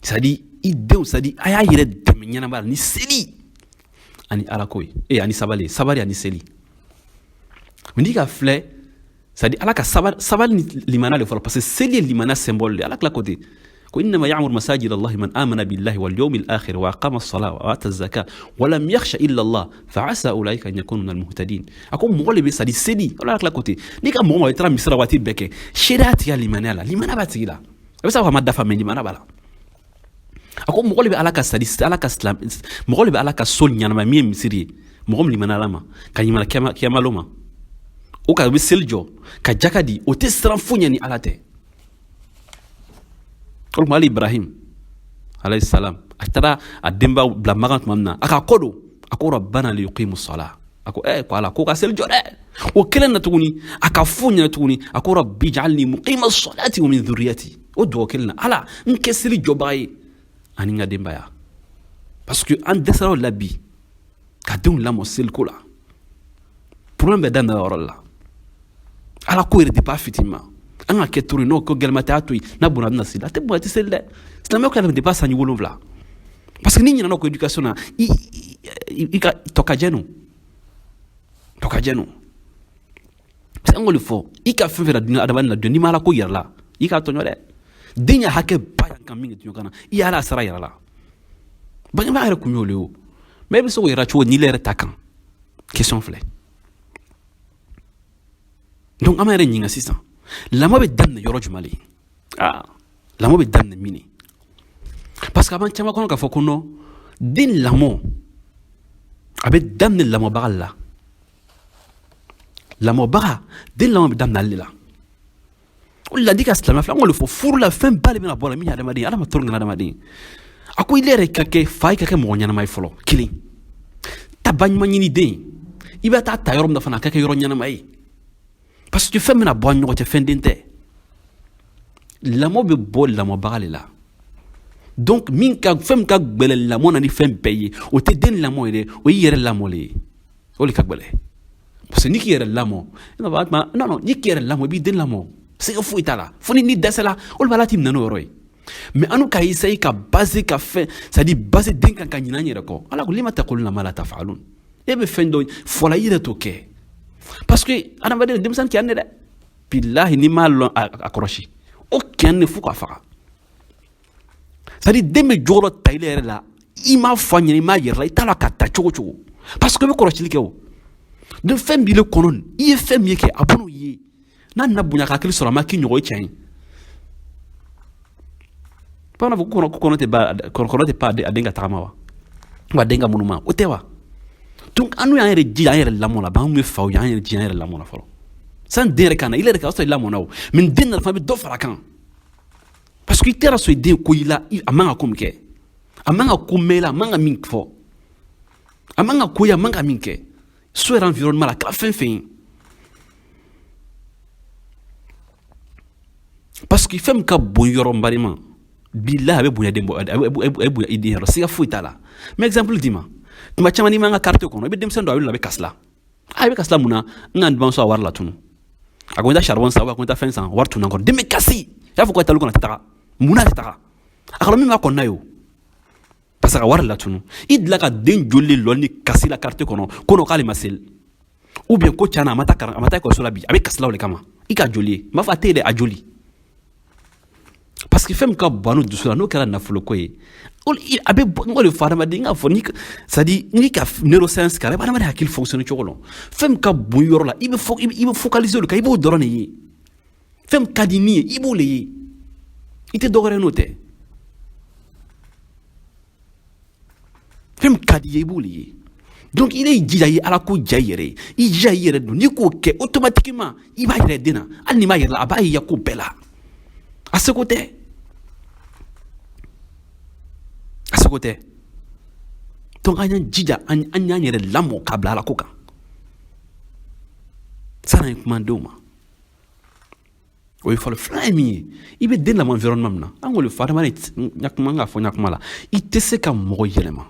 C'est à dire i denw, c'est à dire a y'a yɛrɛ dɛmɛ ɲɛnama la ni seli ani Ala ko ye, e ani sabali, sabali ani seli. Mais n'i ka filɛ, c'est à dire Ala ka sabali ni limana le fɔlɔ, parce que seli ye limana symbole de. Ala tila ko ten ko innama ya'muru masajid Allahi man amana billahi wal yawmil akhir wa aqama as-salata wa ata az-zakata wa lam yakhsha illa Allah fa asa ulaika an yakunu minal muhtadin. A ko mɔgɔ le bɛ, c'est à dire seli. Ala tila ko ten, n'i ka mɔgɔ ma, i taara misira waati bɛɛ kɛ, seereya tigi limaniya la, limana b'a tigi la. A bɛ se k'a fɔ a ma dafa, mais limana b'a la. A ko mɔgɔ le bɛ Ala ka, c'est à dire Ala ka silam, mɔgɔ le bɛ Ala ka so ɲanama min ye misiri ye, mɔgɔ min limana Ala ma, ka ɲamana kiyama ma, o ka bɛ seli jɔ ka jaka di, o tɛ siran foyi ɲɛ ni Ala tɛ. O tuma hali Ibrahim alayhi salam, a taara a denba bila Makan tuma min na, a ka kɔ don, a ko rabbana liyuqimu sala. A ko ko Ala ko ka seli jɔ dɛ. O kelen na tuguni, a ka fo ɲɛna tuguni, a ko rabbi ij'alni muqima salati wa min dhurriyyati. O dugawu kelen na, Ala n kɛ seli jɔbaga ye ani n ka denbaya. Parce que an dɛsɛra o la bi ka denw lamɔ seliko la. Problème bɛ daminɛ o yɔrɔ la. Ala ko yɛrɛ depuis a fitinin ma, an ka kɛ toro n'o ko gɛlɛma tɛ, a to yen, n'a bonna a bɛna seli, a tɛ bonya, a tɛ seli dɛ. Silamɛya ko yɛrɛ depuis a sanji 7, parce que n'i ɲinɛna o ko éducation na, i ka tɔ ka jɛ no, tɔ ka jɛ no. Parce que an k'o de fɔ, i ka fɛn fɛn la dunuya, adamaden na dunuya, n'i ma Ala ko yɛrɛ la, i k'a tɔɲɔ dɛ. Den ya hakɛ ba yan kan min kɛ dunuya kan na, i y'Ala sara yɛrɛ la. Bangebaa yɛrɛ kun y'o le ye o. Mais e bɛ se k'o yɛrɛ cogo n'i yɛrɛ ta kan, question filɛ. Donc an b'a yɛrɛ ɲininka sisan, lamɔ bɛ daminɛ yɔrɔ jumɛn le? Ah, lamɔ bɛ daminɛ min de? Parce que a b'an caman kɔnɔ k'a fɔ ko non, den lamɔ A bɛ daminɛ lamɔbaga la. Lamɔbaga, den lamɔ bɛ daminɛ ale de la. O de la n'i ka silamɛ filɛ, an k'o de fɔ furu la, fɛn ba de bɛna bɔ a la min ye adamaden ye. Ala ma tɔɔrɔ adamaden. A ko i yɛrɛ ka kɛ fa ye, ka kɛ mɔgɔ ɲɛnama ye fɔlɔ. Kelen, ta ba ɲuman ɲini den, i bɛ taa ta yɔrɔ min na fana, a ka kɛ yɔrɔ ɲɛnama ye, parce que fɛn bɛna bɔ an ɲɔgɔn cɛ, fɛn den tɛ. Lamɔ bɛ bɔ lamɔbaga de la. Donc min ka fɛn min ka gbɛlɛ lamɔ na ni fɛn bɛɛ ye, o tɛ den lamɔ ye dɛ, o y'i yɛrɛ lamɔ le ye. O de ka gbɛlɛ, parce que n'i k'i yɛrɛ lamɔ, non non, n'i k'i yɛrɛ lamɔ, i b'i den lamɔ, sɛgɛ foyi t'a la, fo ni dɛsɛla, olu b'a la t'i minɛ n'o yɔrɔ ye. Mais an ka essayer ka baser ka fɛn, c'est à dire baser den kan ka ɲinɛ an yɛrɛ kɔ. Ala ko lima taquluna ma la taf'alun. E bɛ fɛn dɔ fɔla, i yɛrɛ t'o kɛ, parce que adamaden denmisɛnnin kɛ ne dɛ, bilahi, n'i m'a lɔn a kɔlɔsi, o kɛ ne fo k'a faga. C'est à dire den bɛ jogo dɔ ta i yɛrɛ la, i m'a fɔ a ɲɛna, i m'a yɛrɛ la, i t'a la ka ta cogo cogo, parce que i bɛ kɔlɔsili kɛ. O donc fɛn b'i le kɔnɔ, i ye fɛn min kɛ, a b'o ye. N'a nana bonya ka hakili sɔrɔ, a ma k'i ɲɔgɔn ye tiɲɛ ye. Bamanan fɔ ko kɔnɔ tɛ ba kɔnɔ tɛ pa a den ka tagama wa, wa den ka munuma o tɛ wa. Donc an n'u y'an yɛrɛ jija an yɛrɛ lamɔ la, anw bɛ faw ye, an yɛrɛ jija an yɛrɛ lamɔ la fɔlɔ. San den yɛrɛ ka na, i yɛrɛ ka sɔrɔ i lamɔna o, mais den nana fana bɛ dɔ fara a kan, parce que i tɛ sɔrɔ i den ko i la, a man ka ko min kɛ, a man ka ko mɛn i la, a man ka min fɔ, a man ka ko ye, a man ka min kɛ so yɛrɛ environnement la, a kɛra fɛn fɛn ye. Parce que fɛn min ka bon yɔrɔ n balima, bilahi, a bɛ bonya den bɔ, a bɛ bonya i den yɔrɔ, siga foyi t'a la. N bɛ exemple d'i ma. Tuma caman n'i m'an ka quartier kɔnɔ, i bɛ denmisɛnnin dɔ, a bɛ na, a bɛ kasi la. A bɛ kasi la mun na? N ka n bamuso a wari latunu, a ko n taa charbon san, ko n taa fɛn san, wari tunna n kɔnɔ. Den bɛ kasi, i b'a fɔ ko a talu kɔnɔ, a tɛ taga. Mun na a tɛ taga? A kɔrɔ min b'a kɔnɔna ye o, parce que a ka wari latunu. I delila ka den joli de lɔ ni kasi la quartier kɔnɔ, ko non, k'ale ma seli, ou bien ko tiɲɛna a ma taa karan, a ma taa ekɔliso la bi, a bɛ kasi la o de kama. I ka joli ye, n b'a fɔ a tɛ yen dɛ, a joli. Parce que fɛn min ka bon an dusu la, n'o kɛra nafoloko ye, a bɛ bɔ. N k'o de fɔ adamaden, n k'a fɔ ni, c'est à dire n'i ka neuroscience kalan, i bɛ adamaden hakili fonctionner cogo dɔn. Fɛn min ka bon yɔrɔ la, i bɛ focaliser o de kan, i b'o dɔrɔn de ye. Fɛn min ka di min ye, i b'o de ye, i tɛ dɔ wɛrɛ n'o tɛ. Fɛn min ka di i ye, i b'o de ye. Donc i y'i jija, i ye ala ko diya i yɛrɛ ye, i jija i yɛrɛ don. N'i k'o kɛ, automatiquement i b'a yɛrɛ den na. Hali n'i m'a yɛrɛ la, a b'a ye i ka ko bɛɛ la. A seko tɛ, a seko tɛ. Donc an y'an jija, an y'an yɛrɛ lamɔ k'a bila ala ko kan. Sanni an ye kuma denw ma, o ye fɔlɔ. Filanan ye min ye, i bɛ den lamɔ environnement min na, an k'o de fɔ adamaden ɲakuma, n k'a fɔ ɲakuma la, i tɛ se ka mɔgɔ yɛlɛma.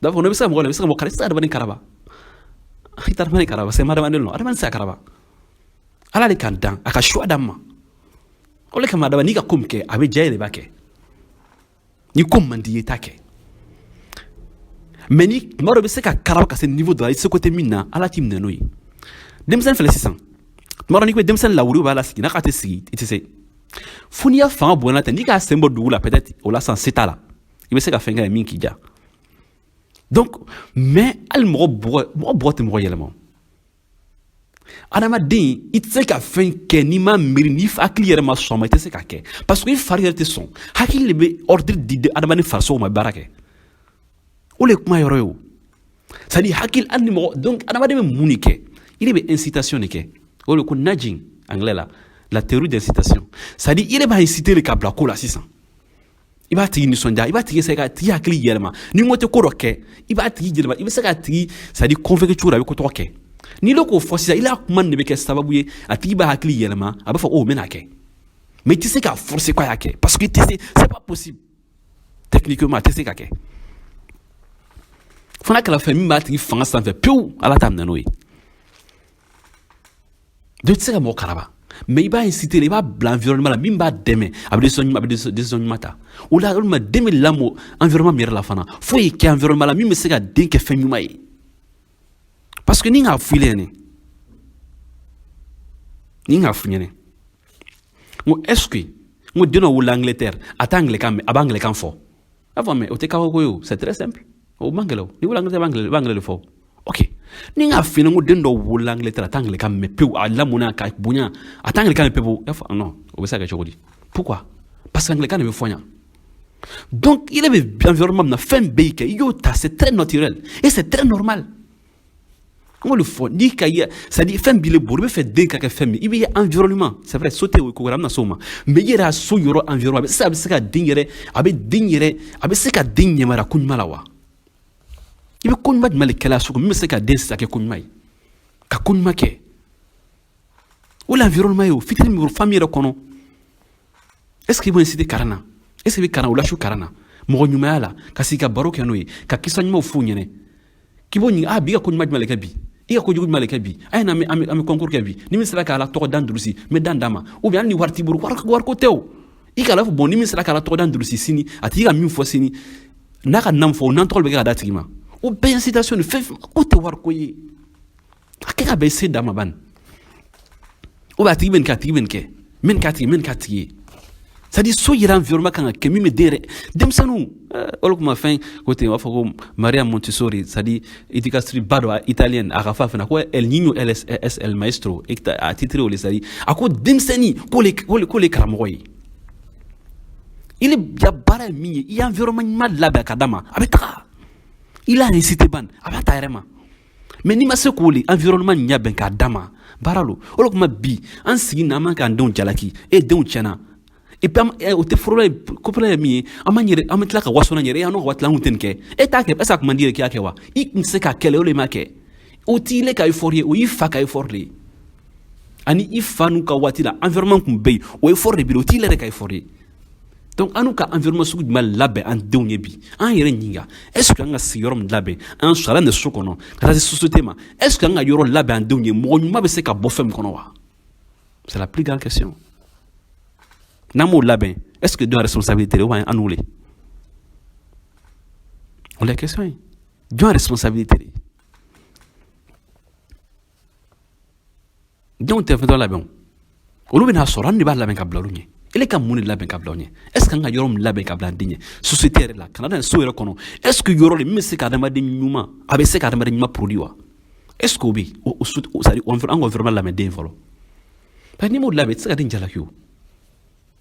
D'abord, i bɛ se ka mɔgɔ yɛlɛma, i bɛ se ka mɔgɔ kara, i tɛ se ka adamaden karaba. I tɛ adamaden karaba, parce que adamaden nɔ, adamaden tɛ se ka karaba. Ala de k'an dan, a ka choix d'an ma. O de kama adamaden, n'i ka ko min kɛ, a bɛ diya e de b'a kɛ. Ni ko man di i ye, i t'a kɛ. Mais ni tuma dɔ bɛ se ka karaba ka se niveau dɔ la, i seko tɛ min na, ala t'i minɛ n'o ye. Denmisɛnnin filɛ sisan, tuma dɔ n'i ko denmisɛnnin lawuli b'a la sigi, n'a k'a tɛ sigi, i tɛ se. Fo n'i y'a fanga bonyana ten, n'i k'a sen bɔ dugu la, peut-être o la sisan se t'a la, i bɛ se ka fɛn kɛ min k'i diya. Donc mais hali mɔgɔ bugɔ, mɔgɔ bugɔ tɛ mɔgɔ yɛlɛma. Adamaden, i tɛ se ka fɛn kɛ n'i ma miiri, n'i hakili yɛrɛ ma sɔn a ma, i tɛ se k'a kɛ, parce que i fari yɛrɛ tɛ sɔn. Hakili de bɛ ordre di adamaden farisogo ma baara kɛ. O de ye kuma yɔrɔ ye o. C'est à dire hakili, hali ni mɔgɔ, donc adamaden bɛ mun de kɛ? I de bɛ incitation de kɛ. O de ko nudging anglais la, la théorie d'incitation. C'est à dire i yɛrɛ b'a inciter de ka bila ko la sisan. I b'a tigi nisɔndiya, i b'a tigi essayer k'a tigi hakili yɛlɛma. Ni n ko tɛ ko dɔ kɛ, i b'a tigi yɛlɛma, i bɛ se k'a tigi, c'est à dire convaincre cogo di a bɛ ko tɔgɔ kɛ. N'i lo k'o fɔ sisan, i la kuma nin de bɛ kɛ sababu ye, a tigi b'a hakili yɛlɛma, a b'a fɔ oh, n bɛna kɛ. Mais i tɛ se k'a forcer k'a y'a kɛ, parce que i tɛ se, c'est pas possible techniquement, a tɛ se ka kɛ. Fo n'a kɛra fɛn min b'a tigi fanga sanfɛ pewu, ala t'a minɛ n'o ye. Donc i tɛ se ka mɔgɔ karaba, mais i b'a inciter, i b'a bila environnement la min b'a dɛmɛ, a bɛ décision ɲuman, a bɛ décision ɲuman ta. O la, walima den bɛ lamɔ environnement min yɛrɛ la fana, fo y'i kɛ environnement la min bɛ se ka den kɛ fɛn ɲuman ye. Parce que ni k'a f'i ɲɛna, ni k'a f'i ɲɛna, n ko est ce que, n ko den dɔ wolola Angleterre, a t'a anglais kan mɛn, a b'a anglais kan fɔ. A fɔ mais o tɛ kabako ye o, c'est très simple, o man gɛlɛn o. N'i wolola Angleterre, i b'a anglais de fɔ. Ok, ni k'a f'i ɲɛna, n ko den dɔ wolola Angleterre, a t'a anglais kan mɛn pewu, a lamɔna ka bonya, a t'a anglais kan mɛn pewu. E fɔ non, o bɛ se ka kɛ cogo di? Pourquoi? Parce que anglais kan de bɛ fɔ yan. Donc i yɛrɛ bɛ environnement min na, fɛn bɛɛ y'i kɛ, i y'o ta, c'est très naturel et c'est très normal. N k'o de fɔ, n'i ka ye, c'est à dire fɛn b'i bolo, i bɛ fɛ den ka kɛ fɛn min, i bɛ environnement, c'est vrai, so tɛ o ko wɛrɛ, an bɛna s'o ma, mais i yɛrɛ y'a so yɔrɔ environnement, a bɛ se ka den yɛrɛ, a bɛ den yɛrɛ, a bɛ se ka den yamaruya ko ɲuman la wa? I bɛ ko ɲuman jumɛn de kɛla so min bɛ se ka den sisan kɛ ko ɲuman ye, ka ko ɲuman kɛ? O l'environnement ye o fitinin min famille yɛrɛ kɔnɔ. Est ce que i b'o inciter kalan na? Est ce que i bɛ kalan o lasu kalan na, mɔgɔ ɲumanya la, ka sigi ka baro kɛ n'o ye, ka kisa ɲumanw f'u ɲɛnɛ, k'i b'o ɲininka: ah, bi i ka ko ɲuman jumɛn de kɛ bi? I ka kojugu jumɛn de kɛ bi? A ye na, an bɛ concours kɛ bi, ni min sera k'a la tɔgɔ dan durusi, n bɛ dan d'a ma. Ou bien hali ni wari t'i bolo, wariko tɛ o, i k'a fɔ bon, ni min sera k'a la tɔgɔ dan durusi sini, a tigi ka min fɔ sini, n'a ka nan fɔ, o nan tɔgɔ bɛ kɛ ka d'a tigi ma. O bɛɛ incitation de fɛn ko tɛ wariko ye, a kɛ ka bɛn se d'a ma bani. Ou bien a tigi bɛ nin kɛ, a tigi bɛ nin kɛ, n bɛ nin k'a tigi, n bɛ nin k'a tigi ye. C'est à dire so yɛrɛ environnement kan ka kɛ min bɛ den yɛrɛ, denmisɛnninw olu kuma fɛn ko ten, u b'a fɔ ko Maria Montessori, c'est à dire éducatrice ba dɔ italienne, a ka fɔ a fana ko el niño es el maestro, a titre o le, c'est à dire a ko denmisɛnnin k'ole karamɔgɔ ye. I le ya baara ye min ye, i ye environnement ɲuman labɛn ka d'a ma, a bɛ taga, i l'a incité ban, a b'a ta yɛrɛ ma. Mais n'i ma se k'o le environnement ɲɛ bɛn k'a d'a ma, baara lo. O de kuma bi an sigi na, an man k'an denw jalaki e denw tiɲɛna. Et puis o tɛ fɔlɔ ye, ko fɔlɔ ye min ye, an b'an yɛrɛ, an bɛ tila ka waso n'an yɛrɛ ye, an n'o ka waati la, an kun tɛ nin kɛ. E t'a kɛ, est ce que a kun man di yɛrɛ k'i y'a kɛ wa? I kun tɛ se k'a kɛlɛ, o de m'a kɛ. O t'i le ka effort ye, o y'i fa ka effort de ye. Ani i fa n'u ka waati la, environnement kun bɛ yen, o effort de b'i la, o t'i le yɛrɛ ka effort ye. Donc an n'u ka environnement sugu jumɛn labɛn an denw ye bi? An yɛrɛ ɲininka: est ce que an ka sigiyɔrɔ min labɛn an sɔrɔ nin so kɔnɔ ka taa se société ma, est ce que an ka yɔrɔ labɛn an denw ye, mɔgɔ ɲuman bɛ se ka bɔ fɛn min kɔnɔ wa? C'est la plus grande question. N'an m'o labɛn, est ce que denw responsabilité ou bien an n'u le? O la question ye, jɔn responsabilité de? Denw tɛ fɛn dɔ labɛn o, olu bɛna sɔrɔ, an de b'a labɛn ka bila olu ɲɛ. Ele ka mun de labɛn ka bila o ɲɛ? Est ce que an ka yɔrɔ min labɛn ka bila an den ɲɛ société yɛrɛ la, ka na so yɛrɛ kɔnɔ, est ce que yɔrɔ de min bɛ se ka adamaden ɲuman, a bɛ se ka adamaden ɲuman produit wa? Est ce que o bɛ yen? O c'est à dire an ka environnement labɛn den fɔlɔ, parce que n'i m'o labɛn, i tɛ se ka den jalaki. O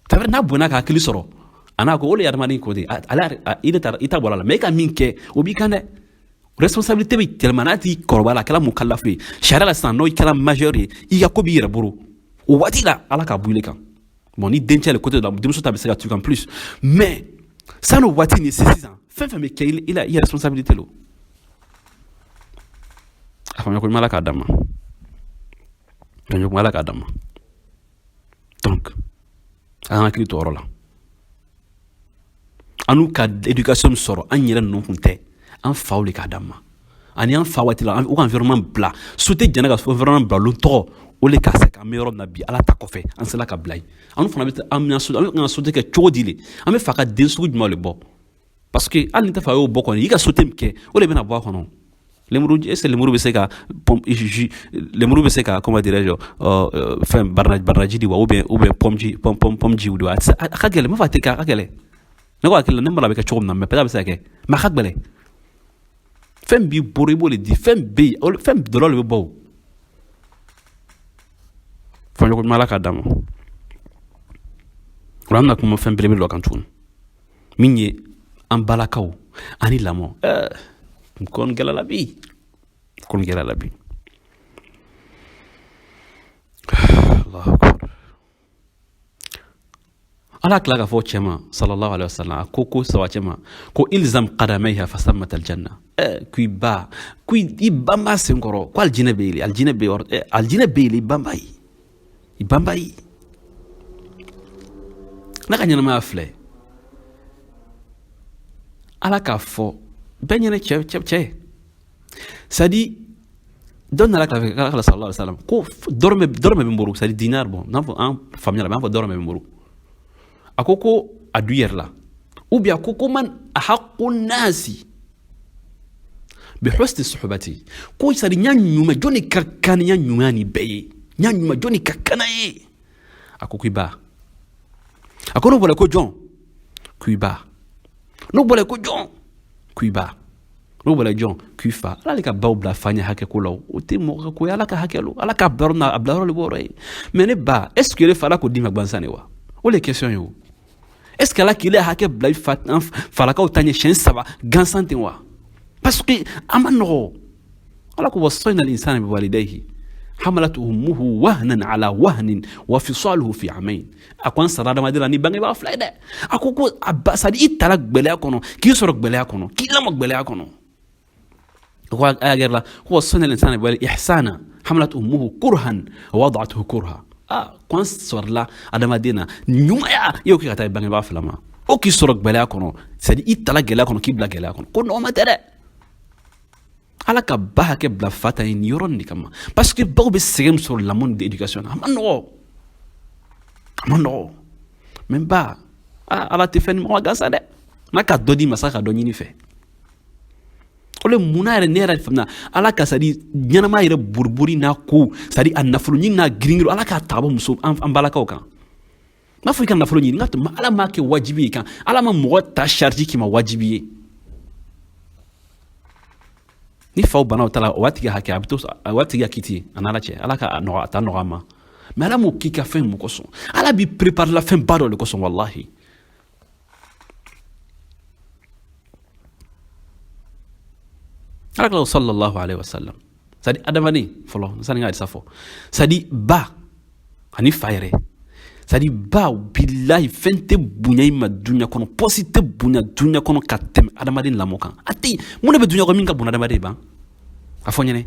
c'est vrai, n'a bonyana ka hakili sɔrɔ, a n'a ko o de ye adamaden ko de ye, ale i de taara i ta bɔra a la, mais e ka min kɛ, o b'i kan dɛ. Responsabilité bɛ tɛlɛma n'a t'i kɔrɔbaya la, a kɛra mun kalafu ye sariya la sisan, n'o kɛra majeur ye, i ka ko b'i yɛrɛ bolo o waati la, ala k'a bɔ i kan. Bon, ni dencɛ le côté de la, denmuso ta bɛ se ka tu en plus, mais san'o waati ni se sisan, fɛn fɛn bɛ kɛ i la, i responsabilité lo. A faamuya ko ɲuman, ala k'a d'an ma, faamuya ko ala k'a d'an ma. Donc an hakili to yɔrɔ la, an n'u ka éducation min sɔrɔ, an yɛrɛ ninnu kun tɛ, an faw de k'a d'an ma. Ani an fa waati la, u ka environnement bila so tɛ jɛnɛ ka environnement bila olu tɔgɔ, o le ka se k'an bɛ yɔrɔ min na bi, ala ta kɔfɛ, an sera ka bila yen. An fana bɛ an bɛna so, an bɛ ka so kɛ cogo di le? An bɛ fa ka den sugu jumɛn de bɔ? Parce que hali ni tɛ fa y'o bɔ kɔni, i ka so tɛ min kɛ, o de bɛna bɔ a kɔnɔ. Lemuru, est ce que lemuru bɛ se ka pomme jus, lemuru bɛ se ka, comment dirais-je, fɛn baranaji di wa? Ou bien pomme ji, pomme ji di wa? A ka gɛlɛn, n b'a fɔ a tɛ kɛ, a ka gɛlɛn. Ne ko hakili la, ne mara bɛ kɛ cogo min na, mais peut-être a bɛ se ka kɛ, mais a ka gɛlɛn. Fɛn b'i bolo, i b'o de di. Fɛn bɛ yen, fɛn dɔ de bɛ bɔ o faamuya ko ɲuman, ala k'a d'an ma. O la, an bɛna kuma fɛn belebele dɔ kan tuguni, min ye an balakaw ani lamɔ. Kɔni gɛlɛla bi, kɔni gɛlɛla bi. Allahu akbar. Ala tila k'a fɔ cɛ ma, sallallahu alaihi wasallam, a ko saba cɛ ma ko ilzam qadamayha fasammat aljanna. Ko i ba, ko i banba sen kɔrɔ, ko alijinɛ bɛ yen, alijinɛ bɛ yɔrɔ, alijinɛ bɛ yen, i banba ye, i banba ye. N'a ka ɲɛnamaya filɛ, ala k'a fɔ bɛɛ ɲɛnɛ, cɛ cɛ cɛ, c'est à dire dɔ nana k'a fɛ kala sallallahu alaihi wasallam ko dɔrɔmɛ bɛ n bolo, c'est à dire dinar. Bon, n'a fɔ an faamuya la, b'an fɔ dɔrɔmɛ bɛ n bolo. A ko a du yɛrɛ la, ou bien a ko man ahaqqu nasi bi husni suhbati, ko c'est à dire ɲa ɲuman, jɔnni ka kan ni ɲa ɲuman ni bɛɛ ye, ɲa ɲuman, jɔnni ka kan n'a ye? A ko k'i ba. A ko n'o bɔra, ko jɔn? K'i ba. N'o bɔra, ko jɔn? K'i ba. N'o bɔra, jɔn? K'i fa. Ala de ka baw bila fa ɲɛ hakɛ ko la, o tɛ mɔgɔ ka ko ye, ala ka hakɛ lo, ala ka bila yɔrɔ min na, a bila yɔrɔ de b'o yɔrɔ ye. Mais ne ba, est ce que ne fa, ala k'o d'i ma gansan de wa? O de ye question ye. O Est ce que Ala k'ile hakɛ bila i fa an falakaw ta ɲɛ siɲɛ saba gansan ten wa? Parce que a ma nɔgɔ. Ala ko wasayna al-insana biwalidayhi hamalatu ummuhu wahnan ala wahnin wa fisaluhu fi amain. A ko an sara adamaden la ni bangebaa fila ye dɛ. A ko ko a ba, c'est à dire i tala gwɛlɛya kɔnɔ, k'i sɔrɔ gwɛlɛya kɔnɔ, k'i lamɔ gwɛlɛya kɔnɔ. A ko aya gɛrɛ la ko wasayna al-insana biwalidayhi ihsana hamalat ummuhu kurhan wa wada'atuhu kurha. Ah, ko an sɔrɔla adamaden na ɲumanya, i y'o kɛ ka taa i bangebaa fila ma, o k'i sɔrɔ gwɛlɛya kɔnɔ, c'est à dire i tala gɛlɛya kɔnɔ, k'i bila gɛlɛya kɔnɔ. Ko nɔgɔma tɛ dɛ. Ala ka ba hakɛ bila fa ta ye nin yɔrɔ nin de kama, parce que baw bɛ sɛgɛn min sɔrɔ lamɔ ni éducation na, a ma nɔgɔ, a ma nɔgɔ. Mais ba, Ala tɛ fɛn ni mɔgɔ gansan dɛ. N'a ka dɔ di masa ka dɔ ɲini fɛ, o le munna yɛrɛ ne yɛrɛ faamuya Ala ka, c'est à dire ɲɛnama yɛrɛ boribori n'a ko, c'est à dire a nafolo ɲini n'a girin, Ala k'a ta bɔ muso an balakaw kan. N b'a fɔ i ka nafolo ɲini, n ka Ala m'a kɛ wajibi ye kan. Ala ma mɔgɔ ta charge k'i ma wajibi ye. Ni faw bana o ta la, o b'a tigi hakɛ, a bɛ to o b'a tigi ka kiti a n'Ala cɛ. Ala ka nɔgɔ a ta nɔgɔ a ma. Mais Ala m'o k'i ka fɛn mun kosɔn? Ala b'i préparer la fɛn ba dɔ de kosɔn, walahi. Ala kira sallallahu alaihi wasallam, c'est à dire adamaden fɔlɔ, sani n ka hadisa fɔ, c'est à dire ba ani fa yɛrɛ, c'est à dire ba, bilahi, fɛn tɛ bonya i ma duɲa kɔnɔ, pɔsi tɛ bonya duɲa kɔnɔ ka tɛmɛ adamaden lamɔ kan. A tɛ yen. Mun de bɛ duɲa kɔnɔ min ka bon adamaden ban? A fɔ n ɲɛnɛ. N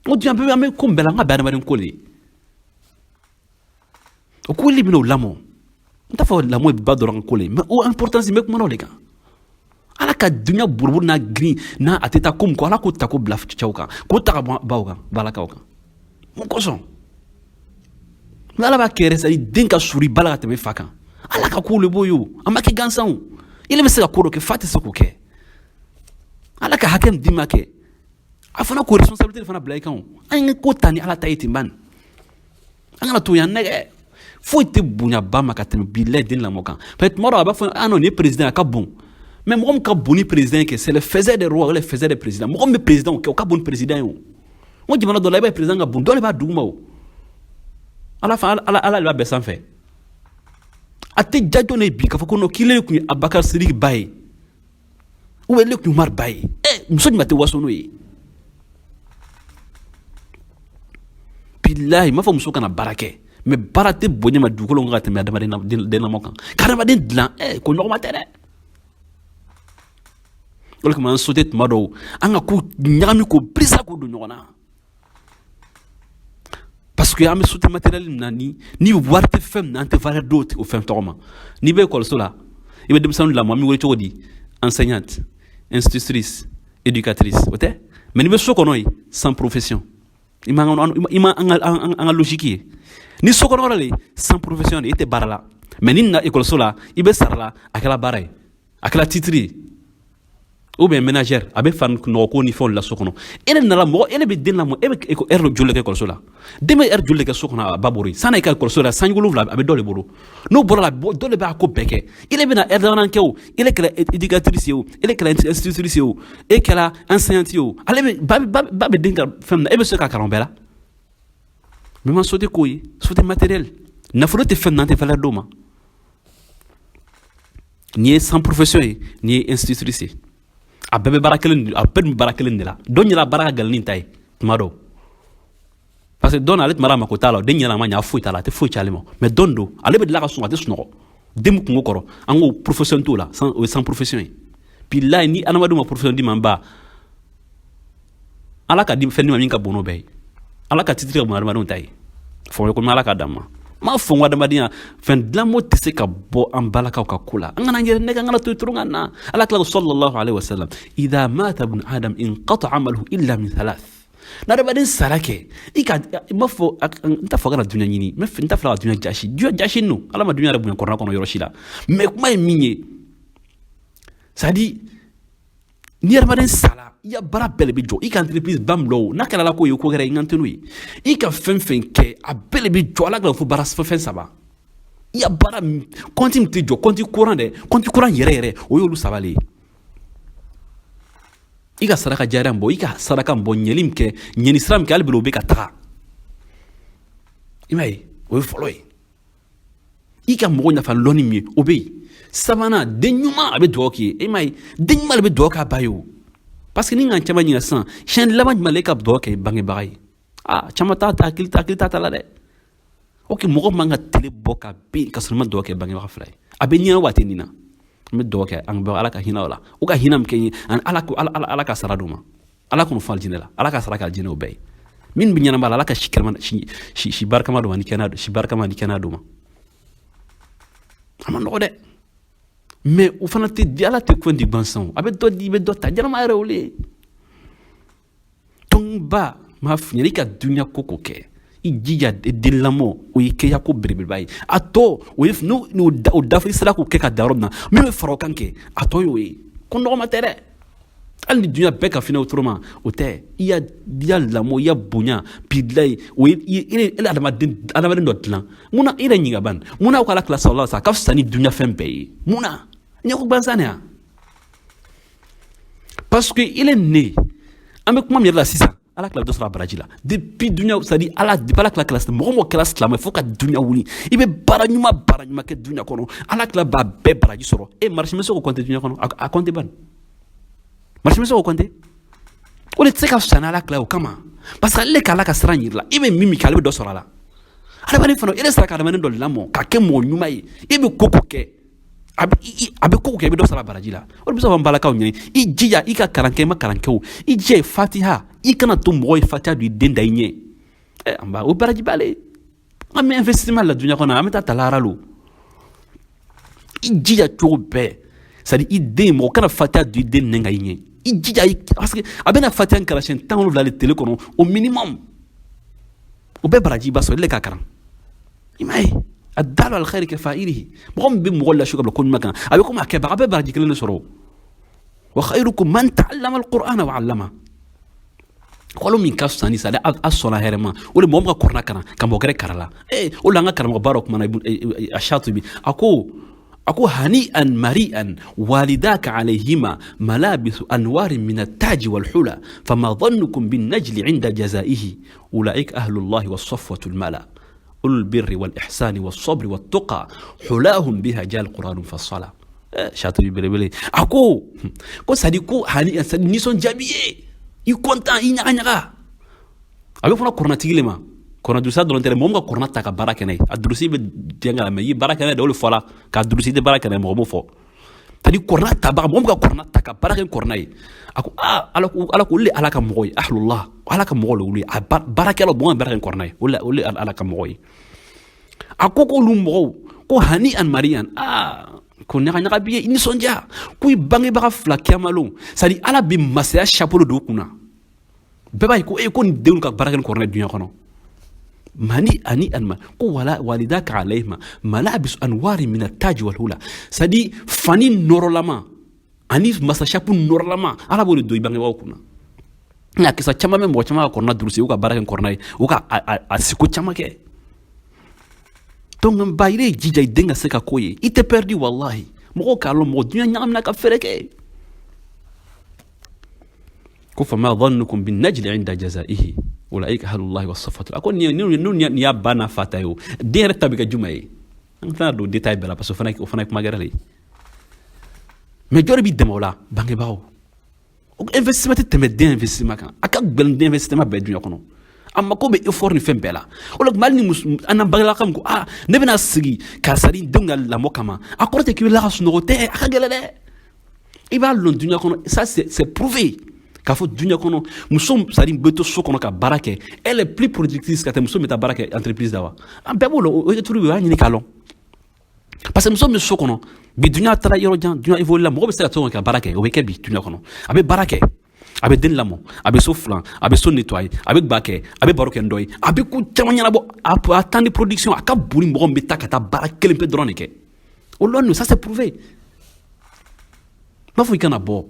ko duɲa bɛɛ, an bɛ ko min bɛɛ la, an ka bɛn adamaden ko de ye. O ko bɛna o lamɔ. N t'a fɔ lamɔ ye ba dɔrɔn ko le, mais o importance n bɛ kuma o de kan. Ala ka duɲa buruburu n'a girin n'a a tɛ taa ko min kɔ, Ala k'o ta k'o bila cɛw kan, k'o ta ka bɔ baw kan, balakaw kan. Mun kosɔn? Ni Ala b'a kɛ yɛrɛ, c'est à dire den ka suri ba la ka tɛmɛ fa kan, Ala ka ko le b'o ye o. A ma kɛ gansan o. Ile bɛ se ka ko dɔ kɛ, fa tɛ se k'o kɛ. Ala ka hakɛ min d'i ma kɛ, a fana k'o responsabilité fana bila i kan o. An ye ko ta ni Ala ta ye ten bani, an kana to yan nɛgɛ. Foyi tɛ bonya ba ma ka tɛmɛ bilayi den lamɔ kan. Parce que tuma dɔ a b'a fɔ, ah non, nin ye président, a ka bon. Mais mɔgɔ min ka bon ni président ye kɛ, c'est le faiseur des rois ou le faiseur des présidents. Mɔgɔ min bɛ président kɛ, o ka bon ni président ye o. N ko jamana dɔ la, i b'a ye président ka bon, dɔ de b'a duguma o. Ala fa Ala, Ala de b'a bɛɛ sanfɛ. A tɛ ja jɔn de bi k'a fɔ ko non, k'ile tun ye Abubakar Sidiki ba ye, ou bien ile tun ye Umaru ba ye. Ɛ, muso jumɛn tɛ waso n'o ye? Bilahi, n m'a fɔ muso kana baara kɛ, mais baara tɛ bonya ma dugukolo kan ka tɛmɛ adamaden den lamɔ kan. Ka adamaden dilan, ɛ, ko nɔgɔma tɛ dɛ. O de kama an sote tuma dɔw, an ka ko ɲagami, k'o birisa k'o don ɲɔgɔn na, parce que an bɛ sote matériel min na, ni wari tɛ fɛn min na, an tɛ valeur d'o o fɛn tɔgɔ ma. N'i bɛ ekɔliso la, i bɛ denmisɛnninw lamɔ, an bɛ wele cogo di? Enseignante, institutrice, éducatrice, o tɛ? Mais n'i bɛ so kɔnɔ yen, sans profession, i ma an ka logique ye. Ni so kɔnɔ yɔrɔ le, sans profession, e tɛ baara la. Mais ni na ekɔliso la, i bɛ sara la, a kɛra baara ye, a kɛra titre ye, ou bien ménagère, a bɛ fan nɔgɔko ni fɛnw la so kɔnɔ. E de nana mɔgɔ, e de bɛ den lamɔ, e bɛ heure joli de kɛ ekɔliso la? Den bɛ heure joli de kɛ so kɔnɔ a ba bolo? Sanni e ka ekɔliso la, sanji wolonwula a bɛ dɔ de bolo. N'o bɔra la, dɔ de b'a ko bɛɛ kɛ. E de bɛna heure damadɔ kɛ o, e de kɛra éducatrice ye o, e de kɛra institutrice ye o, e kɛra enseignante ye o. Ale bɛ ba bɛ den ka fɛn min na, e bɛ se k'a kalan o bɛɛ la. Mais ma so tɛ ko ye, so tɛ matériel, nafolo tɛ fɛn min na, an tɛ valeur d'o ma. N'i ye sans profession ye, n'i ye institutrice ye, a bɛɛ bɛ baara kelen, a bɛɛ bɛ baara kelen de la. Dɔ ɲɛna baara ka gɛlɛn ni ta ye tuma dɔw, parce que dɔ na ale tuma dɔ a mako t'a la, den ɲɛna a ma ɲɛ, a foyi t'a la, a tɛ foyi ci ale ma. Mais dɔn don, ale bɛ dilan ka sunɔgɔ, a tɛ sunɔgɔ, den bɛ kungo kɔrɔ. An k'o profession t'o la, o ye sans profession ye. Bilayi, ni adamadenw ma profession d'i ma, n ba, Ala ka di fɛn d'i ma min ka bon n'o bɛɛ ye. Ala ka titre ka bon adamadenw ta ye. Fɔ ko Ala ka d'an ma. N m'a fɔ n ko adamadenya fɛn dilanmo tɛ se ka bɔ an balakaw ka ko la. An kana yɛrɛ nɛgɛ, an kana to turu ka na. Ala kira ko sallallahu alaihi wasallam, idha mata ibn adam inqata amaluhu illa min thalath. N'adamaden sara kɛ, i ka n b'a fɔ, n t'a fɔ kana duɲa ɲini, n t'a fɔ ka duɲa jasi, duɲa jasi no. Ala ma duɲa yɛrɛ bonya kɔrɔna kɔnɔ yɔrɔ si la. Mais kuma ye min ye, c'est à dire ni adamaden sara, i ya baara bɛɛ de bɛ jɔ. I ka entreprise ba min o, n'a kɛra la ko ye ko kɛra, i ka tɛ n'o ye. I ka fɛn fɛn kɛ, a bɛɛ de bɛ jɔ. Ala ka fɔ baara fɛn saba, i ya baara compte min tɛ jɔ, compte courant dɛ, compte courant yɛrɛ yɛrɛ, o y'olu saba le ye. I ka saraka jariya bɔ, i ka saraka bɔ, ɲɛli min kɛ, ɲɛni sira min kɛ, hali bi o bɛ ka taga. I m'a ye, o ye fɔlɔ ye. I ka mɔgɔ nafa lɔnni min ye, o bɛ yen. Sabanan, den ɲuman, a bɛ dugawu k'i ye. E m'a ye, den ɲuman de bɛ dugawu k'a ba ye o, parce que ni ŋa caman ɲina sisan, siɲɛ laban jumɛn la e ka dugawu kɛ i bangebaga ye? Aa, caman t'a ta, hakili ta, hakili t'a ta la dɛ. Ok, mɔgɔ man ka tele bɔ ka bin ka sɔrɔ i ma dugawu kɛ bangebaga fila ye. A bɛ ɲɛna waati nin na, n bɛ dugawu kɛ an bɛ Ala ka hinɛ o la, u ka hinɛ min kɛ n ye, ani Ala ko Ala ka sara d'u ma, Ala k'u fa alijinɛ la, Ala ka sara kɛ alijinɛ o bɛɛ ye. Minnu bɛ ɲɛnama la, Ala ka si kɛnɛma, si barikama d'u ma, ni kɛnɛya, si barikama ni kɛnɛya d'u ma. A ma nɔgɔ dɛ, mais o fana tɛ di. Ala tɛ ko di gansan, a bɛ dɔ di, i bɛ dɔ ta. Ɲɛnama yɛrɛ o le ye. Tɔnba m'a f'i ɲɛna, i ka dunuya ko ko kɛ, i jija den lamɔ, o ye kɛya ko belebeleba ye. A tɔ o ye n'o o dafa, i sera k'o kɛ ka da yɔrɔ min na, min bɛ fara o kan kɛ, a tɔ y'o ye. Ko nɔgɔma tɛ dɛ. Hali ni dunuya bɛɛ ka finɛ o toro ma, o tɛ. I y'a lamɔ, i y'a bonya bilayi, o ye i ye adamaden dɔ dilan. Munna i yɛrɛ ɲininka ban, munna ko Ala kila sɔrɔla sa ka fisa ni dunuya fɛn bɛɛ ye? Munna ɲɛko gansan de ya? Parce que il est né, an bɛ kuma min yɛrɛ la sisan, Ala kila dɔ sɔrɔ a baraji la depuis dunuya, c'est à dire Ala, depuis Ala kila kɛra mɔgɔ mɔgɔ kɛra silamɛ fo ka dunuya wuli, i bɛ baara ɲuman kɛ dunuya kɔnɔ, Ala kila b'a bɛɛ baraji sɔrɔ. E marisi bɛ se k'o compter dunuya kɔnɔ? A compter ban, marisi bɛ se k'o compter. O de tɛ se ka fisa ni Ala kila o kama, parce que ale ka Ala ka sira yir'i la, i bɛ min kɛ, ale bɛ dɔ sɔrɔ a la. Adamaden fana, e de sera ka adamaden dɔ lamɔ ka kɛ mɔgɔ ɲuman ye, e bɛ ko ko kɛ, a bɛ ko kɛ, i bɛ dɔ sɔrɔ a baraji la. O de bɛ se ka fɔ n balakaw ɲɛna, i jija i ka kalan kɛ, i ma kalan kɛ o, i jija ye fatiha, i kana to mɔgɔ ye fatiha don i den da i ɲɛ. Ɛ, an ba o baraji b'ale. An bɛ investissement la dunuya kɔnɔ, an bɛ taa talahara lo. I jija cogo bɛɛ, c'est à dire i den, mɔgɔ kana fatiha don i den nɛn ka i ɲɛ. I jija, parce que a bɛna fatiha in kalan siɲɛ 17 de tele kɔnɔ au minimum, o bɛɛ baraji b'a sɔrɔ ile ka kalan. I m'a ye, الدال على الخير كفاعله. Mɔgɔ min bɛ mɔgɔ lasu ka bila ko ɲuman kan, a bɛ komi a kɛbaga, a bɛ baraji kelen de sɔrɔ. وخيركم من تعلم القرآن وعلمه. Kɔlɔ min ka fisa ni sa a sɔnna hɛrɛ ma, o de mɔgɔ min ka kɔrɔna kalan ka mɔgɔ gɛrɛ kara la. Ee, o la an ka karamɔgɔba dɔ kumana a Shatibi, a ko هنيئا مريئا والداك عليهما ملابس أنوار من التاج والحلى، فما ظنكم بالنجل عند جزائه، أولئك أهل الله والصفوة الملا، أولو البر والإحسان والصبر والتقى، حلاهم بها جاء القرآن فصلا. Shatibi belebele a ko sadi ko هنيئا, sadi nisɔndiya b'i ye, i content, i ɲaga ɲaga. A bɛ fana kɔrɔnatigi le ma, kɔrɔna durusa dɔrɔn tɛ dɛ. Mɔgɔ min ka kɔrɔna ta ka baara kɛ n'a ye, a durusi bɛ diɲɛ ka mɛ i ye baara kɛ n'a ye dɛ, o de fɔra k'a durusi tɛ baara kɛ n'a ye, mɔgɔ m'o fɔ. C'est à dire kɔrɔna tabaga, mɔgɔ min ka kɔrɔna ta ka baara kɛ kɔrɔna ye, a ko aa, Ala ko, Ala ko olu de Ala ka mɔgɔ ye, أهل الله, Ala ka mɔgɔ le olu ye. A baarakɛlaw, mɔgɔ min baara kɛ kɔrɔna ye, olu de Ala ka mɔgɔ ye. A ko k'olu mɔgɔw ko هنيئا مريئا, aa, ko ɲaga ɲaga b'i ye, i nisɔndiya, ko i bangebaga fila kiyama lon, c'est à dire Ala bɛ masaya chapeau don u kunna, bɛɛ b'a ye ko e ko nin denw ka baara kɛ ni kɔrɔna dunuya kɔnɔ. Mani ani anma ko ولا والداك عليهما ملابس أنوار من التاج والحلى, c'est à dire fani nɔrɔlama ani masa chapeau nɔrɔlama, Ala b'o de don i bangebagaw kunna. Nka kisa caman bɛ mɔgɔ caman ka kɔrɔna durusi, u ka baara kɛ kɔrɔna ye, u ka a siko caman kɛ. Donc n ba, i ye jija i den ka se ka ko ye, i tɛ perdu wallahi. Mɔgɔw k'a lɔn, mɔgɔ dunuya ɲagamina ka fɛɛrɛ kɛ. Ko فما ظنكم بالنجل عند جزائه، أولئك أهل الله والصفوة. A ko ni ni y'a ba n'a fa ta ye, o den yɛrɛ ta bɛ kɛ juma ye. An tɛna don détail bɛɛ la, parce que o fana ye kuma gɛrɛ de ye. Mais jɔ de b'i dɛmɛ o la? Bangebagaw. O investissement tɛ tɛmɛ den investissement kan, a ka gɛlɛn den investissement bɛɛ dunuya kɔnɔ. A mako bɛ effort ni fɛn bɛɛ la. O la hali ni muso an n'an bangelaka min ko aa, ne bɛna sigi karisa ni denw ka lamɔ kama, a kɔrɔ tɛ k'i bɛ la ka sunɔgɔ tɛ, a ka gɛlɛn dɛ. I b'a lɔn dunuya kɔnɔ, ça c'est prouvé k'a fɔ dunuya kɔnɔ, muso, c'est à dire bɛ to so kɔnɔ ka baara kɛ, elle est plus productrice ka tɛmɛ muso min bɛ taa baara kɛ entreprise la wa. An bɛɛ b'o lɔn, o ye turu, o y'a ɲini k'a lɔn, parce que muso min bɛ so kɔnɔ bi, dunuya taara yɔrɔ jan, dunuya évolué la, mɔgɔ bɛ se ka to ka baara kɛ, o bɛ kɛ bi dunuya kɔnɔ. A bɛ baara kɛ, a bɛ den lamɔ, a bɛ so furan, a bɛ so nettoyer, a bɛ gba kɛ, a bɛ baro kɛ ni dɔ ye, a bɛ ko caman ɲɛnabɔ. A temps de production a ka bon ni mɔgɔ min bɛ taa ka taa baara kelen pe dɔrɔn de kɛ. O lɔn, ça c'est prouvé. N b'a fɔ i kana bɔ,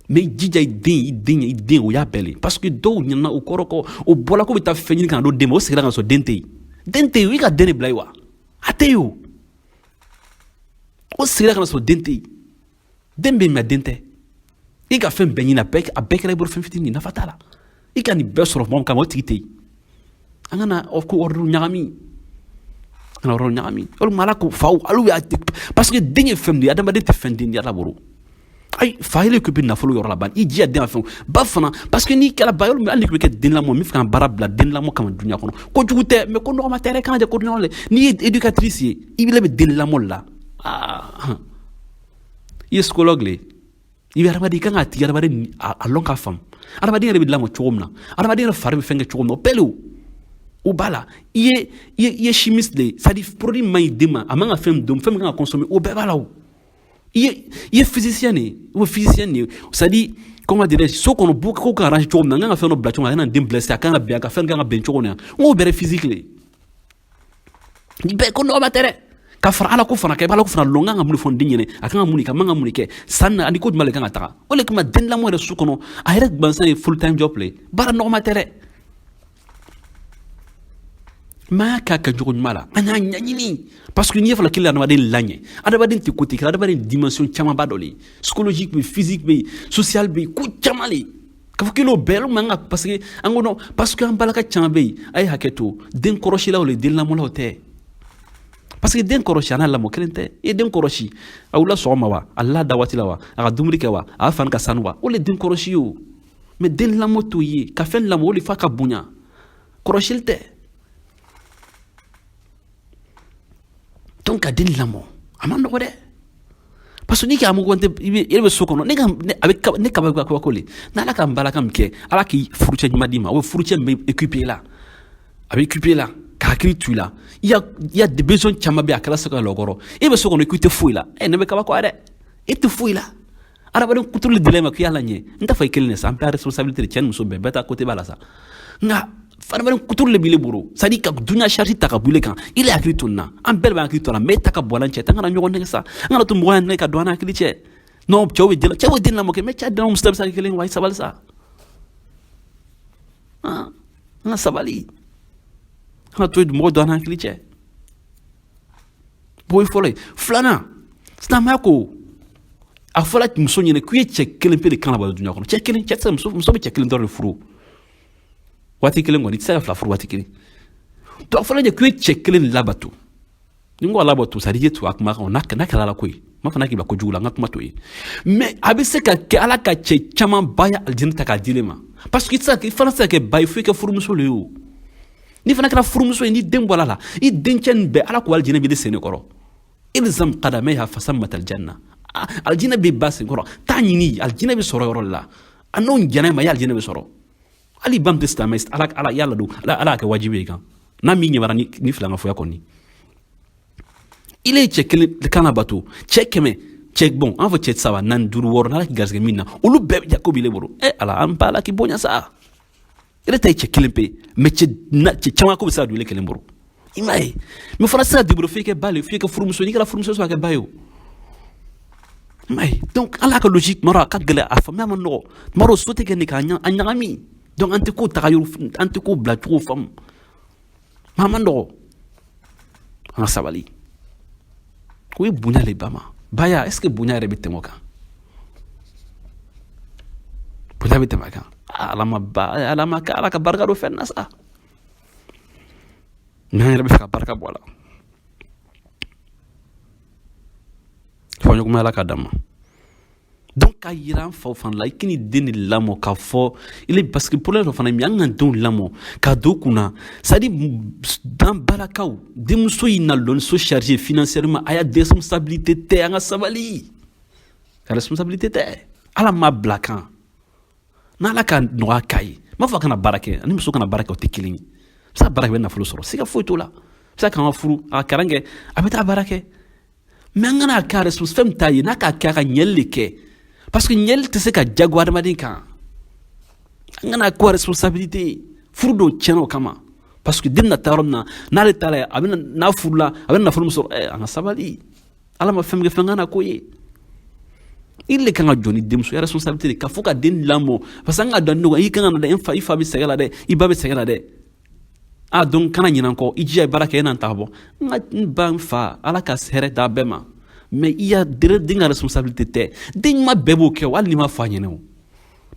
mais i jija i den, i den, i den, o y'a bɛɛ le, parce que dɔw ɲinɛna o kɔrɔ kɔ, o bɔla ko bɛ taa fɛn ɲini ka na don den ma, o seginna ka sɔrɔ den tɛ yen, den tɛ yen. I ka den de bila yen wa? A tɛ yen. O seginna ka na sɔrɔ den tɛ yen, den bɛ yen, mais den tɛ. I ka fɛn bɛɛ ɲini, a bɛɛ kɛra i bolo fɛn fitinin, nafa t'a la. I ka nin bɛɛ sɔrɔ mɔgɔ min kama, o tigi tɛ yen. An kana ko ordre ɲagami. Kana yɔrɔ ɲagami. Walima Ala ko faw alu y'a, parce que den ye fɛn min ye, adamaden tɛ fɛn den di Ala bolo. Ayi, fa yɛrɛ ko bɛ nafolo yɔrɔ la ban, i jija den ka fɛnw ba fana, parce que n'i kɛra ba yɔrɔ min, hali n'i bɛ kɛ den lamɔ min fɛ, ka baara bila den lamɔ kama dunuya kɔnɔ, kojugu tɛ, mais ko nɔgɔma tɛ yɛrɛ. Kana jɛ ko nɔgɔ dɛ. N'i ye éducatrice ye, i bɛ den lamɔ la, aa, i ye psychologue le, i bɛ hadamaden, i kan k'a tigi hadamaden a lɔn k'a faamu, hadamaden yɛrɛ bɛ lamɔ cogo min na, hadamaden yɛrɛ fari bɛ fɛn kɛ cogo min na, o bɛɛ le o b'a la. I ye chimiste de ye, c'est à dire produit man ɲi den ma, a man ka fɛn min dun, fɛn min kan ka consommer, o bɛɛ b'a la. O i ye physicien de ye, o physicien de ye, c'est à dire, comment dirais-je, so kɔnɔ bu ko kan arranger cogo min na, n kan ka fɛn dɔ bila cogo min na, a kana den blessé, a kan ka bɛn, a ka fɛn kan ka bɛn cogo min na, n k'o bɛɛ ye physique le ye. Nin bɛɛ ko nɔgɔma tɛ dɛ. Ka fara Ala ko fana kan, i b'Ala ko fana lɔn, n kan ka mun de fɔ n den ɲɛnɛ, a kan ka mun de kɛ, a man ka mun de kɛ san na, ani ko jumɛn de kan ka taga. O de kama den lamɔ yɛrɛ so kɔnɔ, a yɛrɛ gansan ye full time job le, baara nɔgɔma tɛ dɛ. Maa k'a kɛ cogo ɲuman la, an y'a ɲɛɲini, parce que n'i ye fɔlɔ kelen adamaden laɲɛ, adamaden tɛ ko tɛ kɛ, adamaden dimension camanba dɔ le ye, psychologique bɛ yen, physique bɛ yen, social bɛ yen, ko caman le k'a fɔ k'i n'o bɛɛ man ka, parce que an ko non, parce que an balaka caman bɛ yen, a ye hakɛ to, den kɔrɔsilaw le, den lamɔlaw tɛ, parce que den kɔrɔsi a n'a lamɔ kelen tɛ. I ye den kɔrɔsi, a wulila sɔgɔma wa, a la da waati la wa, a ka dumuni kɛ wa, a b'a fani ka sanu wa, o le den kɔrɔsi ye o. Mais den lamɔ t'o ye, ka fɛn lamɔ, o le f'a ka bonya, kɔrɔsili tɛ. Donc ka den lamɔ a ma nɔgɔ dɛ, parce que n'i k'a mɔgɔ tɛ, i bɛ e bɛ so kɔnɔ, ne ka a bɛ ne kaba kabako le n'Ala ka n balaka min kɛ, Ala k'i furucɛ ɲuman d'i ma, o furucɛ min bɛ équipé la, a bɛ équipé la ka hakili to i la, i ya des besoins caman bɛ yen, a kɛra se ka lɔkɔrɔ, e bɛ so kɔnɔ k'i tɛ foyi la, ɛ, ne bɛ kabako dɛ, e tɛ foyi la. Adamaden kuturu dila ma k'i y'a laɲɛ, n t'a fɔ i kelen de sa, an bɛɛ responsabilité de, cɛ ni muso bɛɛ, bɛɛ ta côté b'a la sa, nka adamaden kuturu le b'i bolo, c'est à dire ka dunuya charge ta ka bɔ i kan, i le hakili to nin na, an bɛɛ de b'an hakili to a la, mais e ta ka bɔ an cɛ, an kana ɲɔgɔn nɛgɛ sa, an kana to mɔgɔ y'an nɛgɛ ka don an hakili cɛ. Non, cɛw bɛ den, cɛw bɛ den lamɔ kɛ, mais cɛ den muso bɛ se ka kɛ kelen wa, i sabali sa, an ka sabali, an ka to mɔgɔ don an hakili cɛ. Bon, o ye fɔlɔ ye. Filanan, silamɛya ko a fɔla muso ɲɛna k'i ye cɛ kelen pe de kan ka bɔ dunuya kɔnɔ, cɛ kelen, cɛ tɛ se, muso bɛ cɛ kelen dɔrɔn de furu waati kelen kɔni, i tɛ se ka fila furu waati kelen. Donc a fɔla ɲɛ k'i ye cɛ kelen de labato. Ni n ko a labato, c'est à dire i ye to a kuma kan, n'a kɛra Ala ko ye, n m'a fɔ n'a k'i bila kojugu la, n ka kuma t'o ye, mais a bɛ se ka kɛ Ala ka cɛ caman ba ye alijinɛ ta k'a di ne ma, parce que i tɛ se ka, i fana tɛ se ka kɛ ba ye fo i kɛ furumuso le ye. O n'i fana kɛra furumuso ye, ni den bɔra la, i dencɛ nin bɛɛ, Ala ko alijinɛ b'i sen de kɔrɔ, ilzam qadamayha fasammat aljanna, alijinɛ bɛ ba sen kɔrɔ, taa ɲini, alijinɛ bɛ sɔrɔ yɔrɔ la, a n'o jɛnɛ ma, i alijinɛ bɛ sɔrɔ. Hali ba min tɛ silamɛ, Ala, Ala y'a ladon, Ala, Ala y'a kɛ wajibi ye kan n'a min ɲɛbara ni filankafoya kɔni, ile ye cɛ kelen kan ka bato, cɛ 100, cɛ, bon, an fɔ cɛ saba, naani, duuru, wɔɔrɔ, n'Ala k'i garisɛgɛ min na, olu bɛɛ bɛ ko b'i bolo. Ɛ Ala, an ba, Ala k'i bonya sa, ile ta ye cɛ kelen pe, mais cɛ caman ko bɛ se ka don ile kelen bolo, i m'a ye, mais fana se ka don i bolo f'i kɛ ba le, f'i kɛ furumuso, n'i kɛra furumuso sɔrɔ ka kɛ ba ye o, i m'a ye. Donc Ala ka logique, tuma dɔ a ka gɛlɛn, a faamuya ma nɔgɔ, tuma dɔ so tɛ kɛ nin k'a ɲagami, donc an tɛ ko taga yɔrɔ, an tɛ ko bila cogo faamu, maa ma nɔgɔ, an ka sabali. O ye bonya le ba ma, baya, est ce que bonya yɛrɛ bɛ tɛmɛ o kan? Bonya bɛ tɛmɛ a kan? Ala ma ba, Ala ma, Ala ka barika don fɛn na sa, mais an yɛrɛ bɛ fɛ ka barika bɔ a la. Fɔɲɔgɔnma, Ala ka d'an ma. Donc k'a yira an faw fana la, i k'i den de lamɔ k'a fɔ ile, parce que problème dɔ fana ye min ye, an ka denw lamɔ k'a don kunna, c'est à dire dan balakaw, denmuso y'i na lɔnni so chargé financièrement, a y'a responsabilité tɛ, an ka sabali, ka responsabilité tɛ, Ala m'a bila kan n'Ala ka nɔgɔya k'a ye, n m'a fɔ a kana baara kɛ, ani muso kana baara kɛ, o tɛ kelen ye. A bɛ se ka baara kɛ, a bɛ nafolo sɔrɔ, siga foyi t'o la, a bɛ se ka kan ka furu, a ka kalan kɛ, a bɛ taa baara kɛ, mais an kana k'a responsabilité, fɛn min t'a ye n'a k'a kɛ, a ka ɲɛli de kɛ, parce que ɲɛli tɛ se ka jago adamaden kan. An kana ko responsabilité, furu dɔw tiɲɛna o kama, parce que den na taa yɔrɔ min na, n'ale taara, a bɛna n'a furula, a bɛ nafolo min sɔrɔ, ɛ, an ka sabali, Ala ma fɛn min kɛ, fɛn kana ko ye, i le kan ka jɔ ni denmuso ya responsabilité de ka fɔ ka den lamɔ, parce que an ka dɔn ɲɔgɔn, i kan ka na dɛ, i fa bɛ sɛgɛn la dɛ, i ba bɛ sɛgɛn la dɛ, a donc kana ɲinɛ n kɔ, i jija i baara kɛ, e na n ta bɔ n ka n ba, n fa, Ala ka hɛrɛ d'a bɛɛ ma, mais i ya den ka responsabilité tɛ. Den ɲuman bɛɛ b'o kɛ o, hali n'i ma fɔ a ɲɛna o,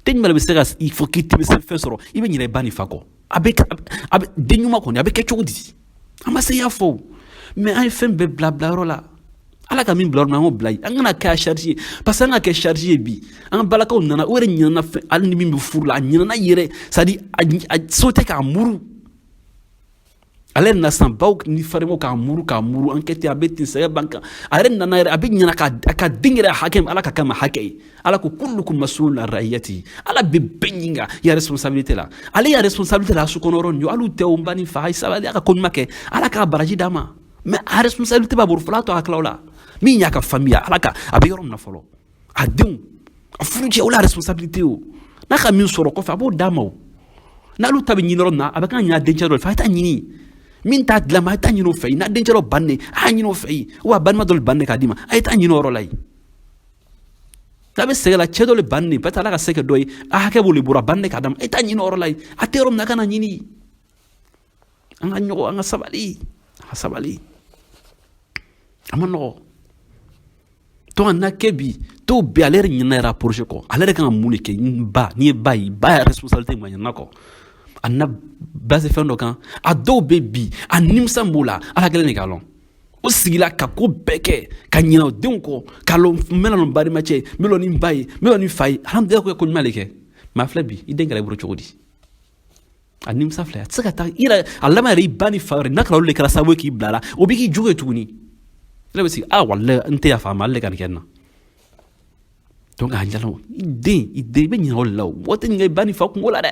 den ɲuman bɛ se ka i fɔ k'i bɛ se fɛn sɔrɔ, i bɛ ɲinɛ i ba ni fa kɔ, a bɛ den ɲuman kɔni a bɛ kɛ cogo di? An ma se y'a fɔ o. Mais an ye fɛn bɛɛ bila bilayɔrɔ la. Ala ka min bila yɔrɔ min, an k'o bila yen. An kana kɛ a charge ye, parce que an ka kɛ charge ye bi. An balakaw nana, o yɛrɛ ɲinana fɛn. Hali ni min bɛ furu la, a ɲinana yɛrɛ, c'est à dire a so tɛ k'a muru. Ale yɛrɛ na sisan, baw ni farimaw k'a muru, k'a muru, an kɛ ten, a bɛ ten, sɛgɛ b'an kan. A yɛrɛ nana yɛrɛ, a bɛ ɲina ka a ka den yɛrɛ hakɛ, Ala ka kama hakɛ ye. Ala ko kullukum mas'ulun an ra'iyati. Ala bɛ bɛɛ ɲininka i ya responsabilité la. Ale ya responsabilité la so kɔnɔ yɔrɔ nin ye. Hali tɛ o n ba ni fa, a ye sabali, a ka ko ɲuman kɛ, Ala k'a baraji d'a ma. Mais a responsabilité b'a bolo fɔlɔ, a to a kilaw la min y'a ka famille, Ala ka a bɛ yɔrɔ min na fɔlɔ, a denw, a furucɛ, o la responsabilité o. N'a ka min sɔrɔ kɔfɛ, a b'o d'a ma. O n'ale ta bɛ ɲini yɔrɔ min na, a bɛ kan ka ɲini a dencɛ dɔ fɛ, a ye taa ɲini. Min t'a dilan ma, a ye taa ɲini o fɛ yen. N'a dencɛ dɔ bannen, a y'a ɲini o fɛ yen. Wa a balima dɔ bannen k'a d'i ma, a ye taa ɲini o yɔrɔ la yen. N'a bɛ sɛgɛn la, cɛ dɔ le bannen, peut-être Ala ka se kɛ dɔ ye, a hakɛ b'o le bolo, a bannen k'a d'a ma, a ye taa ɲini o yɔrɔ la yen. A tɛ yɔrɔ min na, a kana ɲini. An ka ɲɔgɔn, an ka sabali, an ka sabali, a ma nɔgɔ. Donc a na kɛ bi, dɔw bɛ, ale yɛrɛ ɲinɛ yɛrɛ a projet kɔ. Ale yɛrɛ kan ka mun de kɛ? N ba, n'i ye ba ye, ba ya responsabilité ma ɲinɛ kɔ. A na base fɛn dɔ kan. A dɔw bɛ bi, a nimisa b'o la, Ala kɛlen de k'a lɔn. O sigila ka ko bɛɛ kɛ ka ɲinɛ o denw kɔ, k'a lɔn n bɛna n balima cɛ, n bɛ lɔ ni n ba ye, n bɛ lɔ ni fa ye. Alhamdulilayi, ko ɲuman de kɛ. Mais a filɛ bi, i den kɛra i bolo cogo di? A nimisa filɛ, a tɛ se ka taa i yɛrɛ a laban yɛrɛ. I ba ni fa yɛrɛ, n'a kɛra olu de kɛra sababu ye k'i bila la, o bɛ k'i jugu ye tuguni. Ne bɛ sigi, ah walayi, n tɛ yafa a ma, ale de ka nin kɛ n na. Donc a ɲɛna, i den, i den, i bɛ ɲinɛ o de la. O mɔgɔ tɛ ɲinɛ i ba ni fa kungo la dɛ.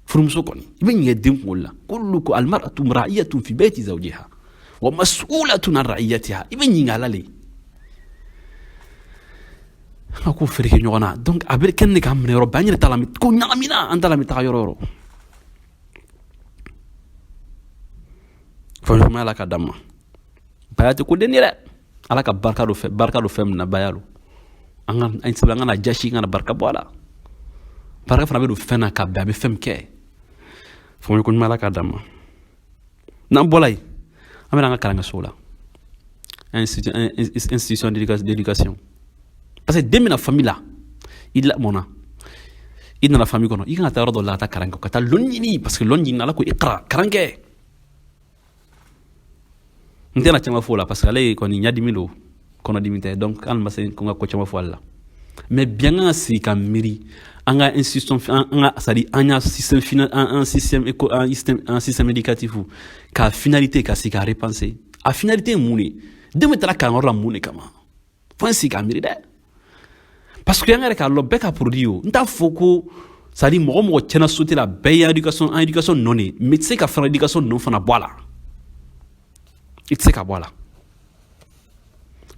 Furumuso kɔni, i bɛ ɲinɛ den kungo la. Kullukum almar'atu ra'iyatun fi bayti zawjiha wa mas'ulatun an ra'iyatiha. I bɛ ɲininka ala le. An ka ko feereke ɲɔgɔn na. Donc a bɛ kɛ ne k'an minɛ yɔrɔ bɛɛ, an yɛrɛ t'a la ko ɲagamina, an t'a la, bɛ taga yɔrɔ yɔrɔ. Faamuya, Ala ka d'an ma. Baya tɛ ko den ye dɛ. Ala ka barika don fɛn, barika don fɛn min na, baya lo. An ka an sabali, an kana jasi, an kana barika bɔ a la. Barika fana bɛ don fɛn na ka bɛn a bɛ fɛn min kɛ. Faamuya ko ɲuman, Ala ka d'an ma. N'an bɔra yen, an bɛna an ka kalankɛsow la, institution d'éducation, parce que den bɛna famille la, i lamɔna, i nana famille kɔnɔ, i kan ka taa yɔrɔ dɔ la ka taa kalan kɛ, ka taa lɔnni ɲini, parce que lɔnni ɲini, Ala ko iqra, kalan kɛ. N tɛna caman fɔ o la, parce que ale ye kɔni ɲadimi don, kɔnɔdimi tɛ. Donc hali ma se ko n ka ko caman fɔ ale la. Mais bi, an kan ka sigi ka miiri an ka institution, an ka, c'est à dire an y'a système final, an système éco, an système, an système éducatif ka finalité, ka sigi ka repenser. A finalité ye mun de ye? Den bɛ taara kalanyɔrɔ la mun de kama? Fo an sigi ka miiri dɛ, parce que an yɛrɛ k'a lɔn bɛɛ ka produit o. N t'a fɔ ko, c'est à dire mɔgɔ mɔgɔ tiɲɛna société la, bɛɛ ye éducation, an éducation nɔ de ye. Mais i tɛ se ka fana éducation nɔ fana bɔ a la, i tɛ se ka bɔ a la.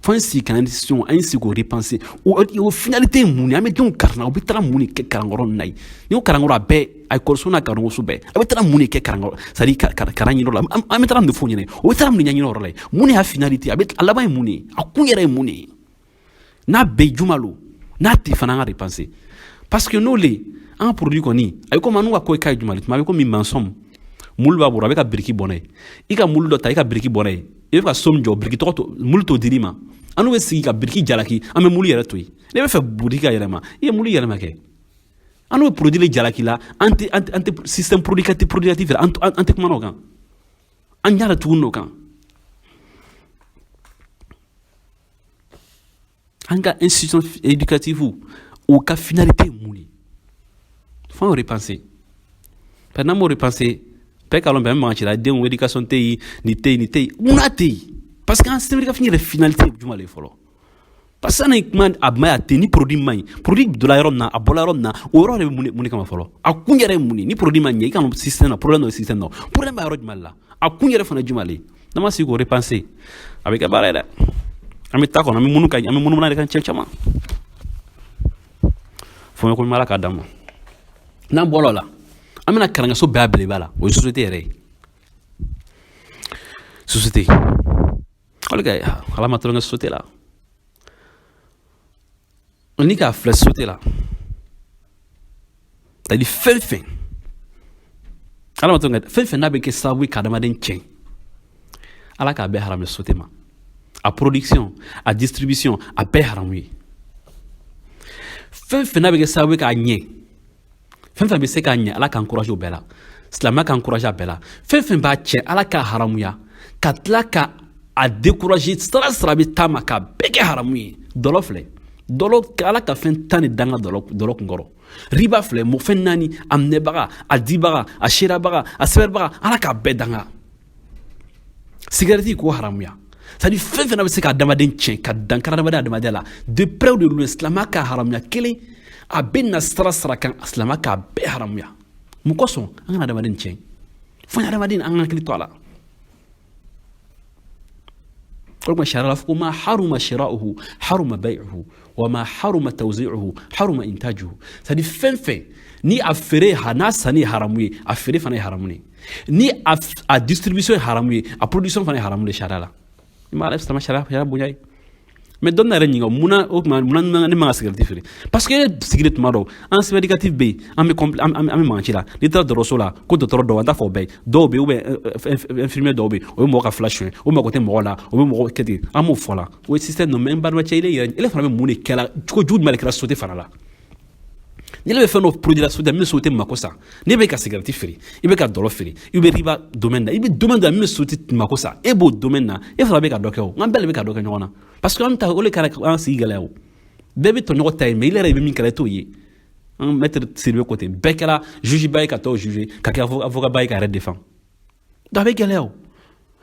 Fo an sigi ka institution, an sigi k'o repenser. O finalité ye mun ye? An bɛ denw kalan na, u bɛ taga mun de kɛ kalankɔrɔ ninnu na yen? Ni ko kalankɔrɔ, a bɛɛ, a ekɔliso n'a kalanso bɛɛ, a bɛ taga mun de kɛ kalankɔrɔ, c'est à dire kalan ɲini yɔrɔ la? An bɛ taga mun de fɔ ɲɛna? O bɛ taga mun de ɲɛɲini yɔrɔ la yen? Mun de y'a finalité? A bɛ a laban ye mun de ye? A kun yɛrɛ ye mun de ye? N'a bɛɛ juma lo, n'a tɛ fana, an ka repenser, parce que n'o le an ka produit kɔni, a bɛ komi an n'u ka ko k'a ye juma le tuma, a bɛ komi maçon mulu b'a bolo, a bɛ ka biriki bɔ n'a ye. I ka mulu dɔ ta, i ka biriki bɔ n'a ye, i bɛ ka so min jɔ, biriki tɔgɔ to, mulu t'o dir'i ma. An n'u bɛ sigi ka biriki jalaki, an bɛ mulu yɛrɛ to yen. Ne bɛ fɛ biriki ka yɛlɛma, i ye mulu yɛlɛma kɛ. An n'u bɛ produit le jalaki la, an tɛ système productif, an tɛ kuma o kan, an ɲɛ tuguni o kan. An ka institution éducative, o ka finalité ye mun ye? Fo an repenser, parce que n'an m'o repenser, bɛɛ k'a lɔn bɛn magan cira denw éducation tɛ yen, nin tɛ yen, nin tɛ yen. Munna tɛ yen? Parce que an système éducatif yɛrɛ finalité ye jumɛn le fɔlɔ? Parce que sanni kuma a ma, a tɛ ni produit ma ɲi, produit donna yɔrɔ min na, a bɔra yɔrɔ min na, o yɔrɔ de bɛ mun de kama fɔlɔ? A kun yɛrɛ ye mun ye? Ni produit ma ɲɛ, i kana système na problème dɔ, système na problème b'a yɔrɔ jumɛn la? A kun yɛrɛ fana jumɛn le? N'an ma sigi k'o repenser, a bɛ kɛ baara ye dɛ. An bɛ taa kɔnɔ, an bɛ munu ka, an bɛ munumunu de kan cɛ caman. Fɔɲɔ ko ɲuman, Ala k'a d'an ma. N'an bɔra o la, an bɛna kalanso bɛɛ belebele la, o ye société yɛrɛ ye. Société hali ka ala ma tɔrɔ société la, ni k'a filɛ société la, c'est à dire fɛn fɛn ala ma tɔrɔ, fɛn fɛn n'a bɛ kɛ sababu ye ka adamaden tiɲɛ, Ala k'a bɛɛ haramu société ma. A production, a distribution, a bɛɛ haramu ye. Fɛn fɛn n'a bɛ kɛ sababu ye k'a ɲɛ, fɛn fɛn bɛ se k'a ɲɛ, Ala k'an encouragé o bɛɛ la. Silamɛya k'an encouragé a bɛɛ la. Fɛn fɛn b'a tiɲɛ, Ala k'a haramuya. Ka tila ka a décourager, sira sira bɛ taama k'a bɛɛ kɛ haramu ye. Dɔlɔ filɛ, dɔlɔ, Ala ka fɛn 10 de danga dɔlɔ kunkɔrɔ. Riba filɛ, mɔ fɛn naani, a minɛbaga, a dibaga, a seerabaga, a sɛbɛnbaga, Ala k'a bɛɛ danga. Sigɛrɛti k'o haramuya. C'est à dire, fɛn fɛn bɛ se ka adamaden tiɲɛ, ka dankari adamadenya adamadenya la, de près ou de loin, silamɛya k'a haramuya. Kelen a bɛ na sira sira kan, silamɛya k'a bɛɛ haramuya. Mun kosɔn? An kana adamaden tiɲɛ. Fo adamaden, an ka hakili to a la. O kuma sariya la fɔ ko ma haruma shira'uhu haruma bay'uhu wa ma haruma tawzi'uhu haruma intajuhu. C'est à dire, fɛn fɛn ni a feere ha n'a sanni ye haramu ye, a feere fana ye haramu ye. Ni a distribution ye haramu ye, a production fana ye haramu de sariya la. I ma ala sariya bonya ye. Mais dɔ yɛrɛ ɲininka munna, o tuma munna ne man ka sigɛrɛti feere? Parce que e sigilen tuma dɔw, an système éducatif bɛ yen, an bɛ mankan ci la. N'i taara dɔgɔtɔrɔso la, ko dɔgɔtɔrɔ dɔw, an t'a fɔ o bɛɛ ye, dɔw bɛ yen, ou bien infirmier dɔw bɛ yen, o bɛ mɔgɔ ka fila suɲɛ, o mago tɛ mɔgɔ la, o bɛ mɔgɔ kɛ ten. An b'o fɔ la, o ye système nɔ. Mais n balimacɛ, ile yɛrɛ, ele fana bɛ mun de kɛla? Cogo jugu jumɛn de kɛra société fana la? Ni ne bɛ fɛn dɔ produit la société min bɛ société mako sa, ne bɛ ka sigɛrɛti feere, i bɛ ka dɔlɔ feere, i bɛ riba domaine na, i bɛ domaine dɔ min bɛ société mako sa, e b'o domaine na, e fana bɛ ka dɔ kɛ. O an bɛɛ de bɛ ka dɔ kɛ ɲɔgɔn na, parce que an ta o de kɛra an sigi gɛlɛya. O bɛɛ bɛ tɔɲɔgɔn ta ye, mais i yɛrɛ bɛ min kɛra, e t'o ye. An maître Sidibe ko ten, bɛɛ kɛra juge ba ye ka tɔw juger, ka kɛ avocat ba ye ka yɛrɛ défend. Donc a bɛ gɛlɛya. O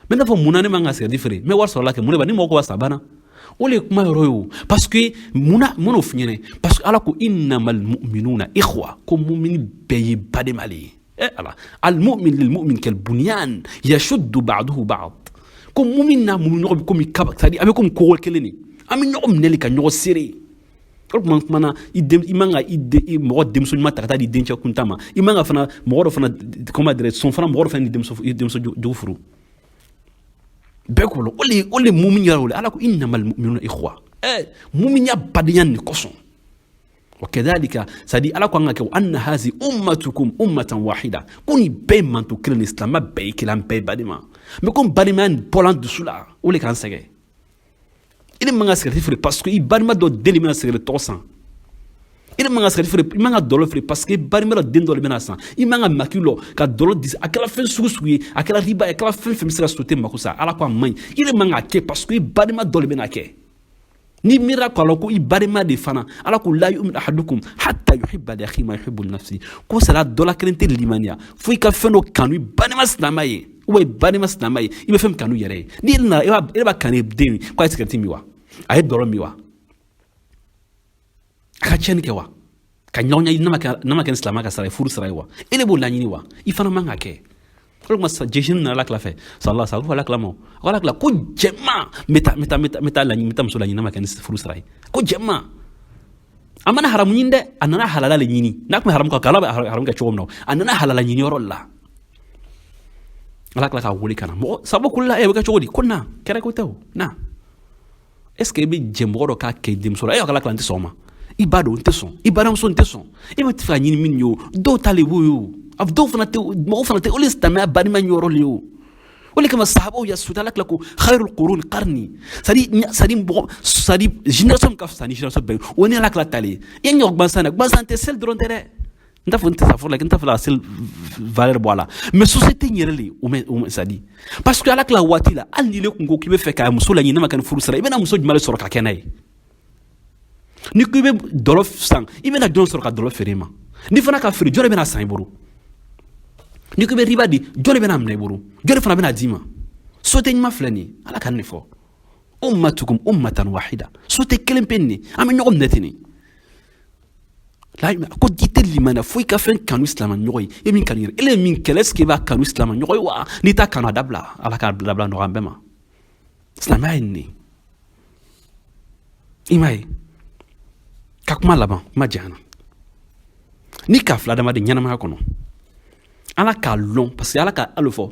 mais n'a fɔ munna ne man ka sigɛrɛti feere, n bɛ wari sɔrɔ la kɛ mun de b'a ni mɔgɔ ko sa banna, o le ye kuma yɔrɔ ye. O parce que munna mun n'o f'i ɲɛna? Parce que Ala ko innamal mu'minuna ikhwa, ko mumini bɛɛ ye badenma le ye. Eh Ala, al mu'min lil mu'min kal bunyan yashuddu ba'duhu ba'd. Ko mumin n'a mumin ɲɔgɔn bɛ komi kaba, c'est à dire a bɛ komi kogo kelen de, an bɛ ɲɔgɔn minɛ ka ɲɔgɔn seere. O tuma kumana, i den, i man ka i den, i mɔgɔ denmuso ɲuman ta ka taa di dencɛ kuntan ma. I man ka fana mɔgɔ dɔ fana, comment dirais, sɔn fana mɔgɔ dɔ fana ni denmuso, i denmuso jugu furu. Bɛɛ k'o lɔn. O le mumin yɛrɛ, o le Ala ko innamal mu'minuna ikhwa. Muminya badenya nin kosɔn, wa kadhalika, c'est à dire Ala ko an ka kɛ anna hazi ummatukum ummatan wahida, ko nin bɛɛ ye manto kelen de, silamɛ bɛɛ ye kelen, an bɛɛ ye badema. Mais comme bademaya nin bɔla an dusu la, o le k'an sɛgɛn. I ne man ka sigɛrɛti feere parce que i balima dɔ den de bɛna sigɛrɛti tɔgɔ san. I ne man ka sigɛrɛti feere, i man ka dɔlɔ feere parce que i balima dɔ den dɔ de bɛna san. I man ka maki lɔ ka dɔlɔ di, a kɛra fɛn sugu sugu ye, a kɛra riba ye, a kɛra fɛn fɛn bɛ se ka société mako sa, Ala ko a man ɲi. I ne man ka kɛ parce que i balima dɔ de bɛna kɛ. Ni miirila k'a lɔn ko i balima de fana, Ala ko la yu'min ahadukum hatta yuhibba li akhihi ma yuhibbu li nafsi, ko sala dɔ la kelen tɛ limaniya fo i ka fɛn dɔ kanu i balima silamɛ ye, ou bien i balima silamɛ ye, i bɛ fɛn min kanu yɛrɛ ye. N'i nana, e b'a kanu i den ye k'a ye sigɛrɛti min wa, a ye dɔlɔ min wa, a ka tiɲɛni kɛ wa, ka ɲɔgɔn ɲɛ n'a ma kɛ ni silamɛ ka sara ye, furu sara ye wa, e de b'o laɲini wa, i fana man ka kɛ. O de kuma jɛsini nana Ala kila fɛ sallallahu alaihi wasallam. Ala kila ma, a ko Ala kila ko jɛma, n bɛ taa laɲini, n bɛ taa muso laɲini n'a ma kɛ ni furu sara ye. Ko jɛma, a mana haramu ɲini dɛ, a nana halala le ɲini. N'a tun bɛ haramu kan, Ala bɛ haramu kɛ cogo min na, a nana halala ɲini yɔrɔ la. Ala kila k'a wele ka na mɔgɔ sabu ko la, e bɛ kɛ cogo di? Ko na kɛrɛ ko tɛ o na, est ce que i bɛ jɛ mɔgɔ dɔ k'a kɛ i denmuso la? E ala kila, n tɛ sɔn o ma. I ba don, n tɛ sɔn. I balimamuso, n tɛ sɔn. E bɛ fɛ ka ɲini min ye, o dɔw ta le b'o ye, o a dɔw fana tɛ, mɔgɔw fana tɛ. O le silamɛya balima yɔrɔ le ye. O le kama sahabaw ya suta, Ala kila ko khairul qurun qarni, c'est à dire mɔgɔ, c'est à dire génération min ka fisa ni génération bɛɛ ye, o ni Ala kila ta le ye. I ye ɲɔgɔn gansan dɛ, gansan tɛ, seli dɔrɔn tɛ dɛ. N t'a fɔ, n tɛ sa fɔ la, n t'a fɔ la seli valeur bɔ a la, mais société in yɛrɛ le o mɛ, c'est à dire parce que Ala kila waati la, hali n'i le kun ko k'i bɛ fɛ ka muso laɲini n'a ma kɛ ni furu sara, i bɛna muso jumɛn de sɔrɔ ka kɛ n'a ye? Ni ko i bɛ dɔlɔ san, i bɛna jɔn sɔrɔ ka dɔlɔ feere i ma? Ni fana ka feere, jɔn de bɛna san i bolo? Ni ko i bɛ riba di, jɔn de bɛna minɛ i bolo? Jɔn de fana bɛna d'i ma? Société ɲuman filɛ nin ye, Ala ka nin fɔ ummatukum ummatan wahida, société kelen pe nin, an bɛ ɲɔgɔn minɛ ten de. Ko i tɛ limaniya fo i ka fɛn kanu silamɛ ɲɔgɔn ye, e min kanu yɛrɛ, e ye min kɛlɛ, est ce que i b'a kanu silamɛ ɲɔgɔn ye wa? N'i t'a kanu, a dabila. Ala k'a dabila nɔgɔya an bɛɛ ma. Silamɛya ye nin de ye. I m'a ye ka kuma laban, kuma janyana ni k'a fila adamaden ɲɛnamaya kɔnɔ, Ala k'a lɔn, parce que Ala ka alo fɔ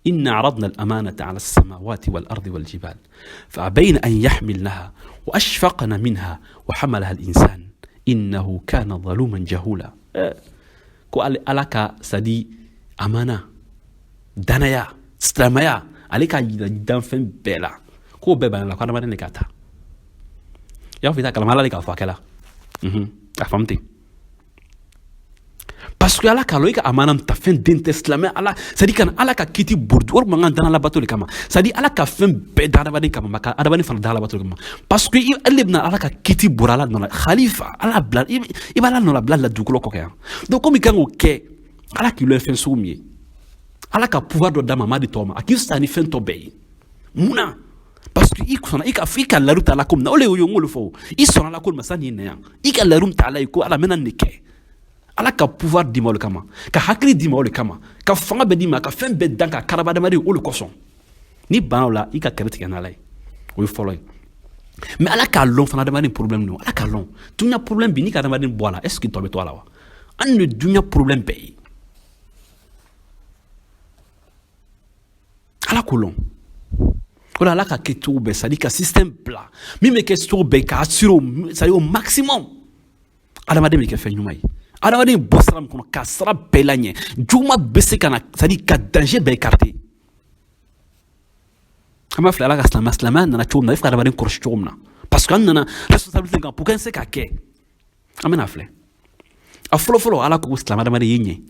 إنا عرضنا الأمانة على السماوات والأرض والجبال فأبين أن يحملنها وأشفقن منها وحملها الإنسان إنه كان ظلوما جهولا. Ko Ala ka, c'est-à-dire amana, danaya, silamɛya, ale ka yira danfɛn bɛɛ la, k'o bɛɛ banna la, ko adamaden de ka ta. I b'a fɔ i t'a kalama, Ala de k'a fɔ a kɛla a faamu ten. Parce que adamaden, i man ka Parce que ala k'a lɔn i ka amana ta fɛn den tɛ silamɛ ala, c'est à dire kana ala ka kiti bori o mankan dan ala bato de kama. C'est à dire ala ka fɛn bɛɛ da adamaden kama, ka adamaden fana da ala bato de kama, parce que ale bɛna ala ka kiti bori ala nɔ la, khalifa ala bila i b'ala nɔ la bila la dugukolo kɔ kan yan. Donc komi i kan k'o kɛ, ala k'i lɔn fɛn sugu min ye, ala ka pouvoir dɔ d'a ma, a ma di tɔw ma, a k'i fisaya ni fɛn tɔ bɛɛ ye. Mun na? Parce que i sɔnna i ka layiru ta ala ko min na, o de y'o ye, n k'olu fɔ, i sɔnna ala ko ma sanni na yan, i ka layiru ta ala ye ko ala bɛna nin de kɛ. Ala ka pouvoir d'i ma o de kama, ka hakili d'i ma o de kama, ka fanga bɛɛ d'i ma, ka fɛn bɛɛ dan ka karaba adamaden o de kosɔn. Ni banna o la, i ka kɛlɛ tigɛ n'ala ye, o ye fɔlɔ ye. Mais ala k'a lɔn fana adamaden problème don, ala k'a lɔn dunya problème bi, n'i ka adamaden bɔ a la, est ce que tɔ bɛ to a la wa? An de dunya problème bɛɛ ye, ala k'o lɔn. O la ala ka kɛ cogo bɛɛ, c'est à dire ka système bila min bɛ kɛ cogo bɛɛ k'a assurer, c'est à dire au maximum adamaden bɛ kɛ fɛn ɲuman ye. Adamaden bɔ sira min kɔnɔ, ka sira bɛɛ laɲɛ, juguman bɛ se ka na, c'est à dire ka danger bɛɛ écarter. An b'a filɛ ala ka silamɛya nana cogo min na, i fɛ ka adamaden kɔlɔsi cogo min na, parce que an nana responsabilité kan pour que an se k'a kɛ. An bɛna filɛ a fɔlɔ fɔlɔ, ala ko silamɛ adamaden ye ɲɛ,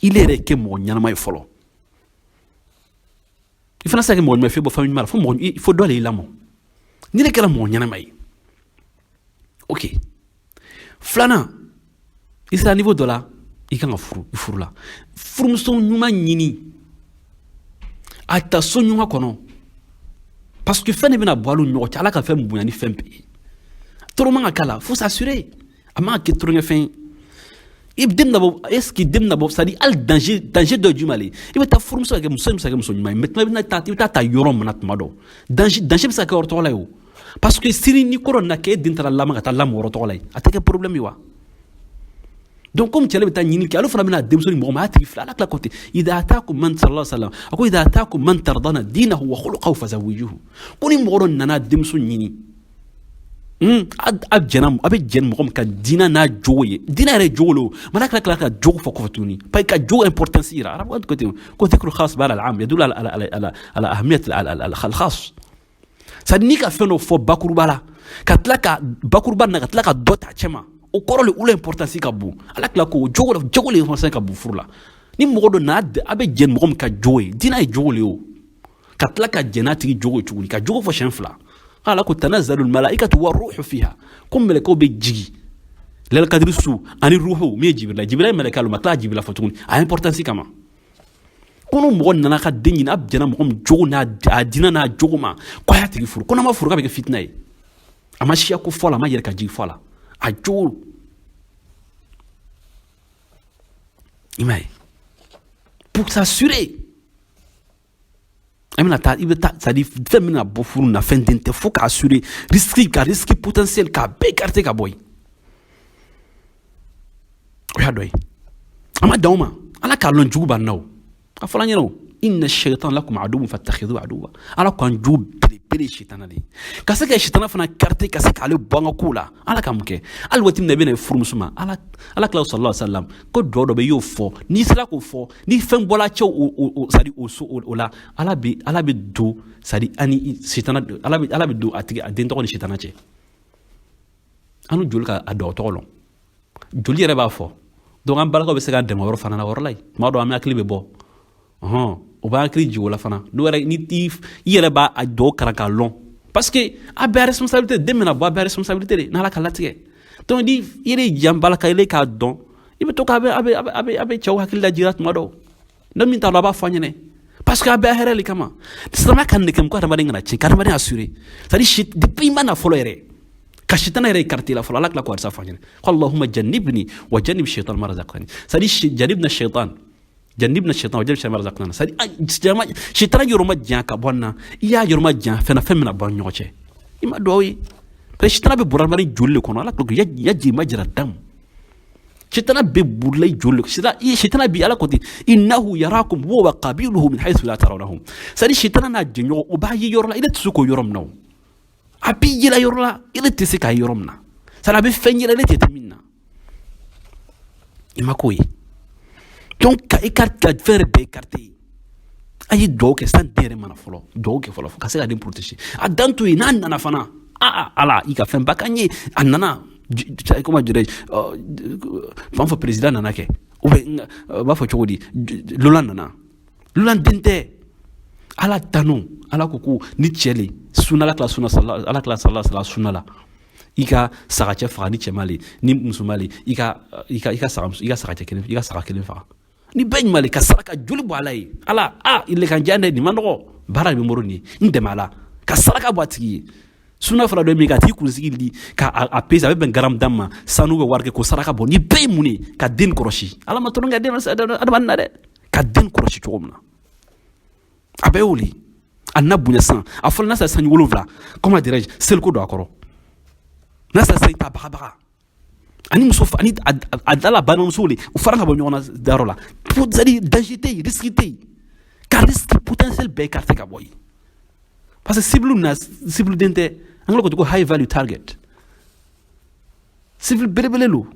i yɛrɛ kɛ mɔgɔ ɲɛnama ye fɔlɔ. I fana se ka kɛ mɔgɔ ɲuman ye f'e bɔ famille ɲuman la, fo mɔgɔ fo dɔ de y'i lamɔ. Ni ne kɛra mɔgɔ ɲɛnama ye, ok. Filanan, i sera niveau dɔ la, i kan ka furu, i furu la, furumuso ɲuman ɲini, a ta so ɲuman kɔnɔ, parce que fɛn de bɛna bɔ alu ni ɲɔgɔn cɛ. Ala ka fɛn bonya ni fɛn bɛɛ ye, tɔɔrɔ man ka k'a la, faut s'assurer a man ka kɛ tɔɔrɔkɛ fɛn ye. I den bɛna bɔ, est ce que den bɛna bɔ, c'est à dire hali danger dɔ ye jumɛn ye? I bɛ taa furumuso ka kɛ muso in bɛ se ka kɛ muso ɲuman ye, mais tuma i bɛna taa, i bɛ taa ta yɔrɔ min na, tuma dɔ danger bɛ se ka kɛ yɔrɔ tɔgɔ la ye o, parce que sini ni ko dɔ nana kɛ, e den taara lamɔ ka taa lamɔ yɔrɔ tɔgɔ la ye, a tɛ kɛ problème ye wa? Donc comme cɛ bɛ taa ɲini kɛ, ale fana bɛna denmuso ni mɔgɔ ma, a tigi filɛ, ala tila ko ten, idha atakum man sallallahu alaihi wasallam, a ko idha atakum man tardana dinahu wa khuluquhu fazawwijuhu. Ko ni mɔgɔ dɔ nana denmuso ɲini, a jɛna, a bɛ jɛn mɔgɔ min ka diinɛ n'a jogo ye, diinɛ yɛrɛ jogo lo, mana kila ka jogo fɔ kɔfɛ tuguni, parce que ka jogo importance yira. Arabu ko ten ko dhikru khas ba'da al-am yadullu ala ahamiyat al-khas. C'est à dire n'i ka fɛn dɔ fɔ bakuruba la, ka tila ka bakuruba na, ka tila ka dɔ ta cɛ ma, o kɔrɔ le olu importance ka bon. Ala tila ko jogo le importance ka bon furu la. Ni mɔgɔ dɔ n'a a bɛ jɛn mɔgɔ min ka jogo ye, diinɛ ye jogo le ye o, ka tila ka jɛn n'a tigi jogo ye tuguni, ka jogo fɔ siɲɛ fila. Ala ko tanazzalu malaikatu wa ruhu fiha, ko mɛlɛkɛw bɛ jigi lɛl kadiri su ani ruhu min ye jibirila, jibirila ye mɛlɛkɛ lo ma tila jibirila fɔ tuguni a importance kama. Ko n'o mɔgɔ nana ka den ɲini, a jɛnna mɔgɔ min jogo n'a a diinɛ n'a jogo ma, ko a y'a tigi furu. Ko n'a ma furu, k'a bɛ kɛ fitina ye. A ma siya ko fɔ a la, a ma yɛrɛ ka jigi fɔ a la, a jogo i m'a ye, pour s'assurer. I bɛna taa, i bɛ taa, c'est à dire fɛn bɛna bɔ furu na, fɛn den tɛ, fo k'a assurer risque, ka risque potentiel k'a bɛɛ écarter ka bɔ yen. O y'a dɔ ye. A ma dan o ma, ala k'a lɔn jugu b'an na o, a fɔla an ɲɛna o, inna shaitan lakum aduwwun fattakhidhuhu aduwwa. Ala k'an jugu belebele sitana de ye, ka se ka sitana fana écarter, ka se k'ale bɔ an ka kow la. Ala ka mun kɛ? Hali waati min na i bɛna furumuso ma, ala kila sallallahu alaihi wasallam ko duwawu dɔ bɛ i y'o fɔ, n'i sera k'o fɔ, ni fɛn bɔla cɛw o c'est à dire o so o la, ala bɛ don, c'est à dire ani sitana, ala bɛ don a tigi a den tɔgɔ ni sitana cɛ. An n'u joli ka a duwawu tɔgɔ lɔn, joli yɛrɛ b'a fɔ. Donc an balakaw bɛ se k'an dɛmɛ o yɔrɔ fana na, o yɔrɔ la yen, tuma dɔ an bɛ hakili bɛ bɔ, o b'an hakili jigin o la fana. N'o yɛrɛ ni i yɛrɛ b'a a dɔw kalan k'a lɔn, parce que a bɛɛ responsabilité, den bɛna bɔ a bɛɛ responsabilité de n'ala ka latigɛ. Donc ni i yɛrɛ jan balaka, i k'a dɔn, i bɛ to k'a bɛ cɛw hakili lajira tuma dɔw, ne min t'a dɔn a b'a fɔ an ɲɛna, parce que a bɛɛ hɛrɛ de kama. Silamɛya ka nɛgɛ ko adamaden kana tiɲɛ, ka adamaden assurer, c'est à dire depuis i ma na fɔlɔ yɛrɛ, ka sitana yɛrɛ écarter la fɔlɔ. Ala tila k'o hadisa fɔ an ɲɛna ko allahumma jannibni wa jannib shaitan ma razaqtani, c'est à dire jannibna shaitan, jannibna shaitan wa jannib shaitan ma razaqtana, c'est à dire sitana yɔrɔ ma jan ka bɔ an na, i y'a yɔrɔ ma jan fɛn na, fɛn bɛna bɔ an ɲɔgɔn cɛ, i ma duwawu ye, parce que sitana bɛ bɔra adamaden joli de kɔnɔ. Ala ko yajri majra dam, sitana bɛ burula i joli de, sitana bi ala ko ten innahu yarakum huwa wa qabiluhu min haythu la tarawnahum, c'est à dire sitana n'a jɛɲɔgɔn o b'a ye yɔrɔ la, i tɛ se k'o yɔrɔ min na, o a b'i yela yɔrɔ la, i tɛ se k'a ye yɔrɔ min na, c'est à dire a bɛ fɛn yela, e tɛ min na, i ma k'o ye. Donc ka écarte, ka fɛn yɛrɛ bɛɛ écarter. A ye duwawu kɛ san den yɛrɛ mana fɔlɔ, duwawu kɛ fɔlɔ ka se ka den protéger, a dan to yen. N'a nana fana, aa ala i ka fɛn ba kan ye, a nana, comment dirais-je, fan fɔ président nana kɛ, o Ou bien u b'a fɔ cogo di, lolan nana, lolan den tɛ. Ala tanu, Ala ko ko ni cɛ le sunna, Ala kila sunna, Ala kila sallallahu sunna la, i ka sagacɛ faga ni cɛman le, ni musoman le, i ka sagacɛ kelen, i ka saga kelen faga. Ni bɛɛ ɲuman le, ka saraka joli bɔ Ala ye. Ala a ile kan diya dɛ, nin ma nɔgɔ, baara de bɛ n bolo nin ye, n dɛmɛ a la ka saraka bɔ a tigi ye. Suna fana dɔ min ka t'i kunsigi di ka a pese, a bɛ bɛn garam dan ma, sanu bɛ wari kɛ ko saraka bɔ. Ni bɛɛ ye mun ye? Ka den kɔlɔsi. Ala ma tɔnɔ kɛ den adamaden na dɛ, ka den kɔlɔsi cogo min na, a bɛɛ y'o le. A na bonya san, a fɔlɔ n'a sera san 7, comment dirais-je, seliko don a kɔrɔ. N'a sera san ta bagabaga ani muso ani a da la, balimamuso le, u fara ka bɔ ɲɔgɔn na dayɔrɔ la. C'est à dire danger tɛ yen, risque tɛ yen, ka risque potentiel bɛɛ écarté ka bɔ yen, parce que cible na, cible den tɛ. An ko ko high value target, cible belebele lo,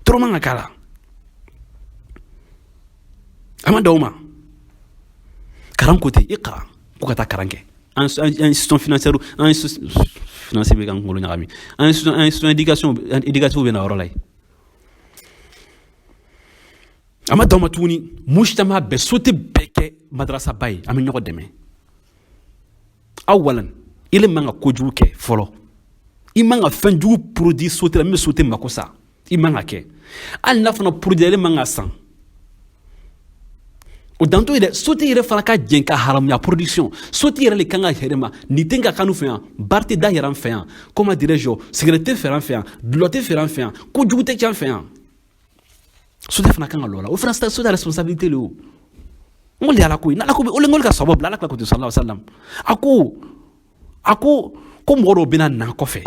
tɔɔrɔ man ka k'a la. A ma dan o ma, karan ko ten, i karan ko ka taa karan kɛ. An institution financière, an financier bɛ ka n kunkolo ɲagami, an institution éducation bɛ na yɔrɔ la yen. A ma dan o ma tuguni, mujtama bɛɛ, société bɛɛ kɛ madrasaba ye, an bɛ ɲɔgɔn dɛmɛ. Awalan, ile man ka kojugu kɛ fɔlɔ, i man ka fɛn jugu produit société la min bɛ société mako sa, i man ka kɛ. Hali n'a fana produit, ile man ka san. O danto ye dɛ, société yɛrɛ fana ka jɛn ka haramuya production. Société yɛrɛ le kan ka hɛrɛ ma nin tɛ ka kanu fɛ yan, bar tɛ da yɛrɛ an fɛ yan, comment dirais-je, cigarette tɛ feere an fɛ yan, dɔlɔ tɛ feere an fɛ yan, kojugu tɛ kɛ an fɛ yan. Société fana kan ka lɔ la, o fana société responsabilité le. O n ko le Ala ko ye, n'Ala ko o le, n ko ka sababu bila Ala kila ko ten, sallallahu alaihi wasallam. A ko mɔgɔ dɔw bɛna na kɔfɛ,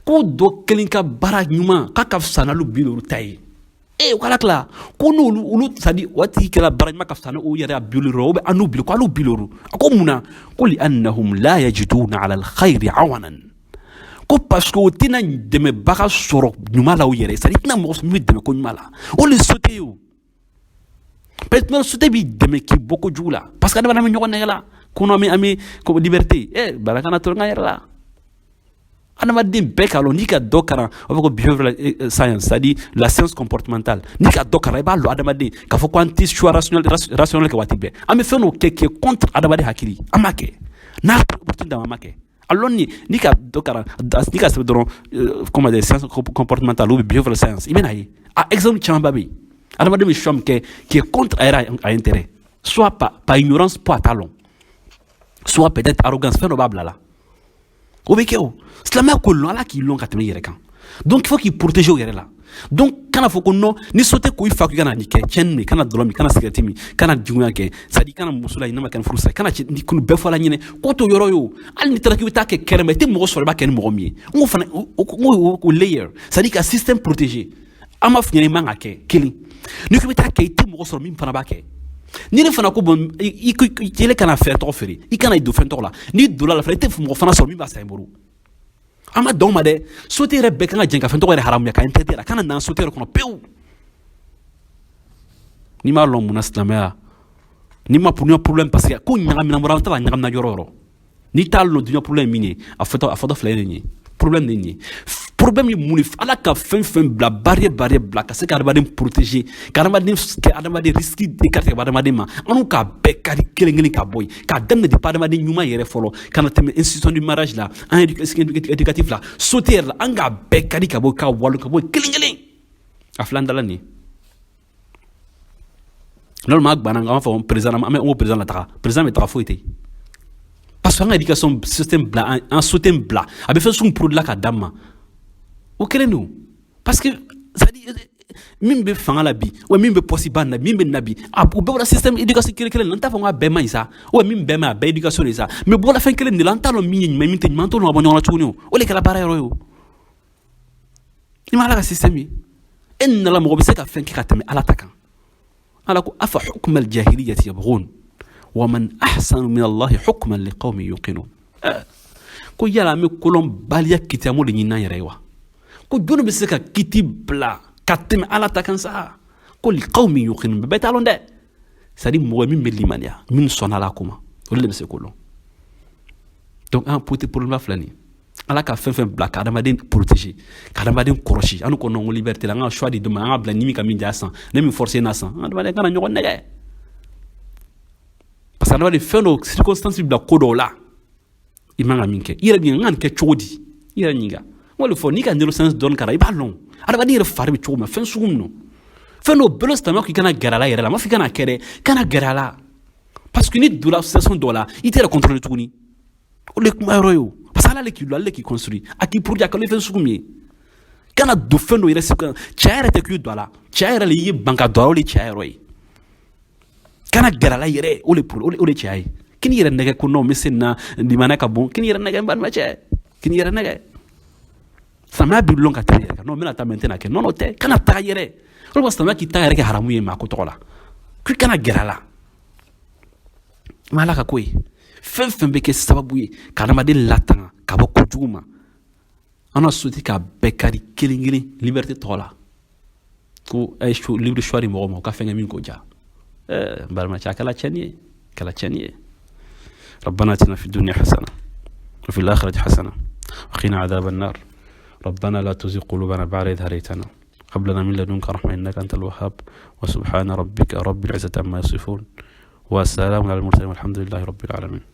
ko dɔ kelen ka baara ɲuman k'a ka fisa n'olu 50 ta ye. Ee, o Ala tila ko n'olu olu, c'est à dire waati kɛra baara ɲuman ka fisa n'o yɛrɛ ya 50, o bɛ an n'u bi ko al'u 50. A ko mun na? Ko li annahum la yajiduna ala alkhayri awanan, ko parce que o tɛna dɛmɛbaga sɔrɔ ɲuman la o yɛrɛ, c'est à dire i tɛna mɔgɔ sɔrɔ min bɛ dɛmɛ ko ɲuman la. O le société ye o. Peut-être société b'i dɛmɛ k'i bɔ kojugu la, parce que adamaden bɛ ɲɔgɔn nɛgɛ la ko an bɛ ko liberté bara kana to n ka yɛrɛ la. Adamaden bɛɛ k'a lɔn, n'i ka dɔ kalan, o b'a fɔ ko behavioral science, c'est à dire la science comportementale. N'i ka dɔ kalan, i b'a lɔn adamaden k'a fɔ ko an tɛ choix rationnel kɛ waati bɛɛ. An bɛ fɛn dɔw kɛ qui est contre adamaden hakili, an b'a kɛ n'a opportunité d'an ma, an b'a kɛ. A lɔn ni n'i ka dɔ kalan, n'i ka sɛbɛn dɔrɔn, comment dire, science comportementale ou behavioral science, i bɛna ye a exemple camanba bɛ yen. Adamaden bɛ choix min kɛ qui est contre a yɛrɛ a intérêt, soit par ignorance pour a t'a lɔn, soit peut-être arrogance, fɛn dɔ b'a bila la, o bɛ kɛ. O silamɛya ko lɔn, Ala k'i lɔn ka tɛmɛ i yɛrɛ kan, donc il faut k'i protéger o yɛrɛ la. Donc kana fɔ ko non, ni société ko i fa ko i kana nin kɛ, tiɲɛni min, kana dɔlɔ min, kana cigarette min, kana juguya kɛ, c'est à dire kana muso la n'a ma kɛ ni furu sa, kana ni kunu bɛɛ fɔ la ɲinɛ ko to yɔrɔ ye. O hali n'i taara k'i bɛ taa kɛ kɛnɛma, i tɛ mɔgɔ sɔrɔ i b'a kɛ ni mɔgɔ min ye. N ko fana n ko o layer, c'est à dire ka système protéger. An b'a f'i ɲɛna i man ka kɛ kelen, n'i ko i bɛ taa kɛ, i tɛ mɔgɔ sɔrɔ min fana b'a kɛ. Ni ne fana ko bon, i i kana fɛn tɔgɔ feere, i kana don fɛn tɔgɔ la, n'i donna la fana, i tɛ mɔgɔ fana sɔrɔ min b'a san i bolo. An ma dan o ma dɛ, société yɛrɛ bɛɛ kan ka jɛn ka fɛn tɔgɔ yɛrɛ haramuya, ka interdire, a kana na société yɛrɛ kɔnɔ pewu. N'i m'a lɔn munna silamɛya, n'i ma problème, parce que ko ɲagamina bɔra, an t'a la ɲagamina yɔrɔ o yɔrɔ. N'i t'a lɔn duɲa problème min ye, a fɔtɔ filɛ nin ye, problème de nin ye. Problème ye mun ye? Ala ka fɛn fɛn bila, barrière bila ka se ka adamaden protéger, ka adamaden kɛ adamaden risque écarter ka bɔ adamaden ma, an n'u k'a bɛɛ kari kelen kelen ka bɔ yen, k'a daminɛ depuis adamaden ɲuman yɛrɛ fɔlɔ, ka na tɛmɛ institution du mariage la, an éducatif la, société yɛrɛ la, an k'a bɛɛ kari ka bɔ, k'a walo ka bɔ yen kelen kelen. A filan dala nin ye, n'olu ma gbanna, an b'a fɔ président, an bɛ ko président la taga, président bɛ taga, foyi tɛ yen, parce que an ka éducation système bila, an société bila, a bɛ fɛn sugu produit la ka d'an ma, o kelen don. Parce que c'est à dire min bɛ fanga la bi, wa min bɛ poste ba na, min bɛ na bi, a u bɛɛ bɔra système éducation kelen kelen na. N t'a fɔ k'a bɛɛ man ɲi sa, wa min bɛɛ man ɲi, a bɛɛ éducation de sa, mais bɔra fɛn kelen de la. An t'a dɔn min ye ɲuman, min tɛ ɲuman, an t'o dɔn ka bɔ ɲɔgɔn na tuguni. O de kɛra baara yɔrɔ ye. O i ma Ala ka système ye, e nana, mɔgɔ bɛ se ka fɛn kɛ ka tɛmɛ Ala ta kan. Ala ko afa hukma al-jahiliyyati yabghun wa man ahsanu min Allahi hukman liqawmin yuqinun. Ko yala an bɛ kolɔnbaliya kitamu de ɲini an yɛrɛ ye wa? Ko jɔnni bɛ se ka kiti bila ka tɛmɛ Ala ta kan sa? Ko liqawmin yuqinun, bɛɛ t'a lɔn dɛ, c'est à dire mɔgɔ min bɛ limaniya, min sɔnna Ala ko ma, olu de bɛ se k'o lɔn. Donc an pote problème filɛ nin ye. Ala ka fɛn fɛn bila ka adamaden protéger, ka adamaden kɔlɔsi. An ko non, ko liberté la, an ka choix di dɔ ma, an ka bila ni min ka min diya san, ne min forcé na san. Adamaden kana ɲɔgɔn nɛgɛ, parce que adamaden, fɛn dɔw circonstance bila ko dɔw la, i man ka min kɛ, i yɛrɛ bi n ka nin kɛ cogo di? I yɛrɛ ɲininka. N k'o de fɔ, n'i ka neuroscience dɔɔni kara, i b'a lɔn adamaden yɛrɛ fari bɛ cogo min, fɛn sugu min don. Fɛn dɔw bɛɛ silamɛ k'i kana gɛrɛ a la yɛrɛ la, n m'a fɔ i kana kɛ dɛ, kana gɛrɛ a la, parce que ni donna situation dɔw la, i tɛ yɛrɛ contrôler tuguni. O de ye kuma yɔrɔ ye o, parce que ala le k'i don, ale le k'i construit, a k'i produit, a ka fɛn sugu min ye. Kana don fɛn dɔ yɛrɛ sigi, cɛya yɛrɛ tɛ k'i don a la, cɛya yɛrɛ le i ye ban ka don a la, o de ye cɛya yɔrɔ ye. Kana gɛrɛ a la yɛrɛ, o de cɛya ye. Kini yɛrɛ nɛgɛ ko non, n bɛ se nin na, limaniya ka bon. Kini yɛrɛ nɛgɛ, n balimacɛ, kini yɛrɛ nɛgɛ. Silamɛya b'i lɔn ka tɛmɛ yɛrɛ kan. Non, n bɛna taa mɛ, n tɛna kɛ. Non, o tɛ, kana taa yɛrɛ. O de silamɛya k'i ta yɛrɛ kɛ haramu ye maa ko tɔgɔ la, k'i kana gɛrɛ a la. Ma ala ka ko ye, fɛn fɛn bɛ kɛ sababu ye ka adamaden latanga ka bɔ kojugu ma, an na société k'a bɛɛ kari kelen kelen liberté tɔgɔ la, ko a ye libre choix di mɔgɔ ma, o ka fɛn kɛ min k'o diya. Ɛɛ, n balimacɛ, a kɛla tiɲɛni ye, a kɛla tiɲɛni ye. ربنا اتنا في الدنيا حسنه وفي الاخره حسنه وقنا عذاب النار. ربنا لا تزغ قلوبنا بعد إذ هديتنا، هب لنا من لدنك رحمة إنك أنت الوهاب. وسبحان ربك رب العزة عما يصفون، وسلام على المرسلين، والحمد لله رب العالمين.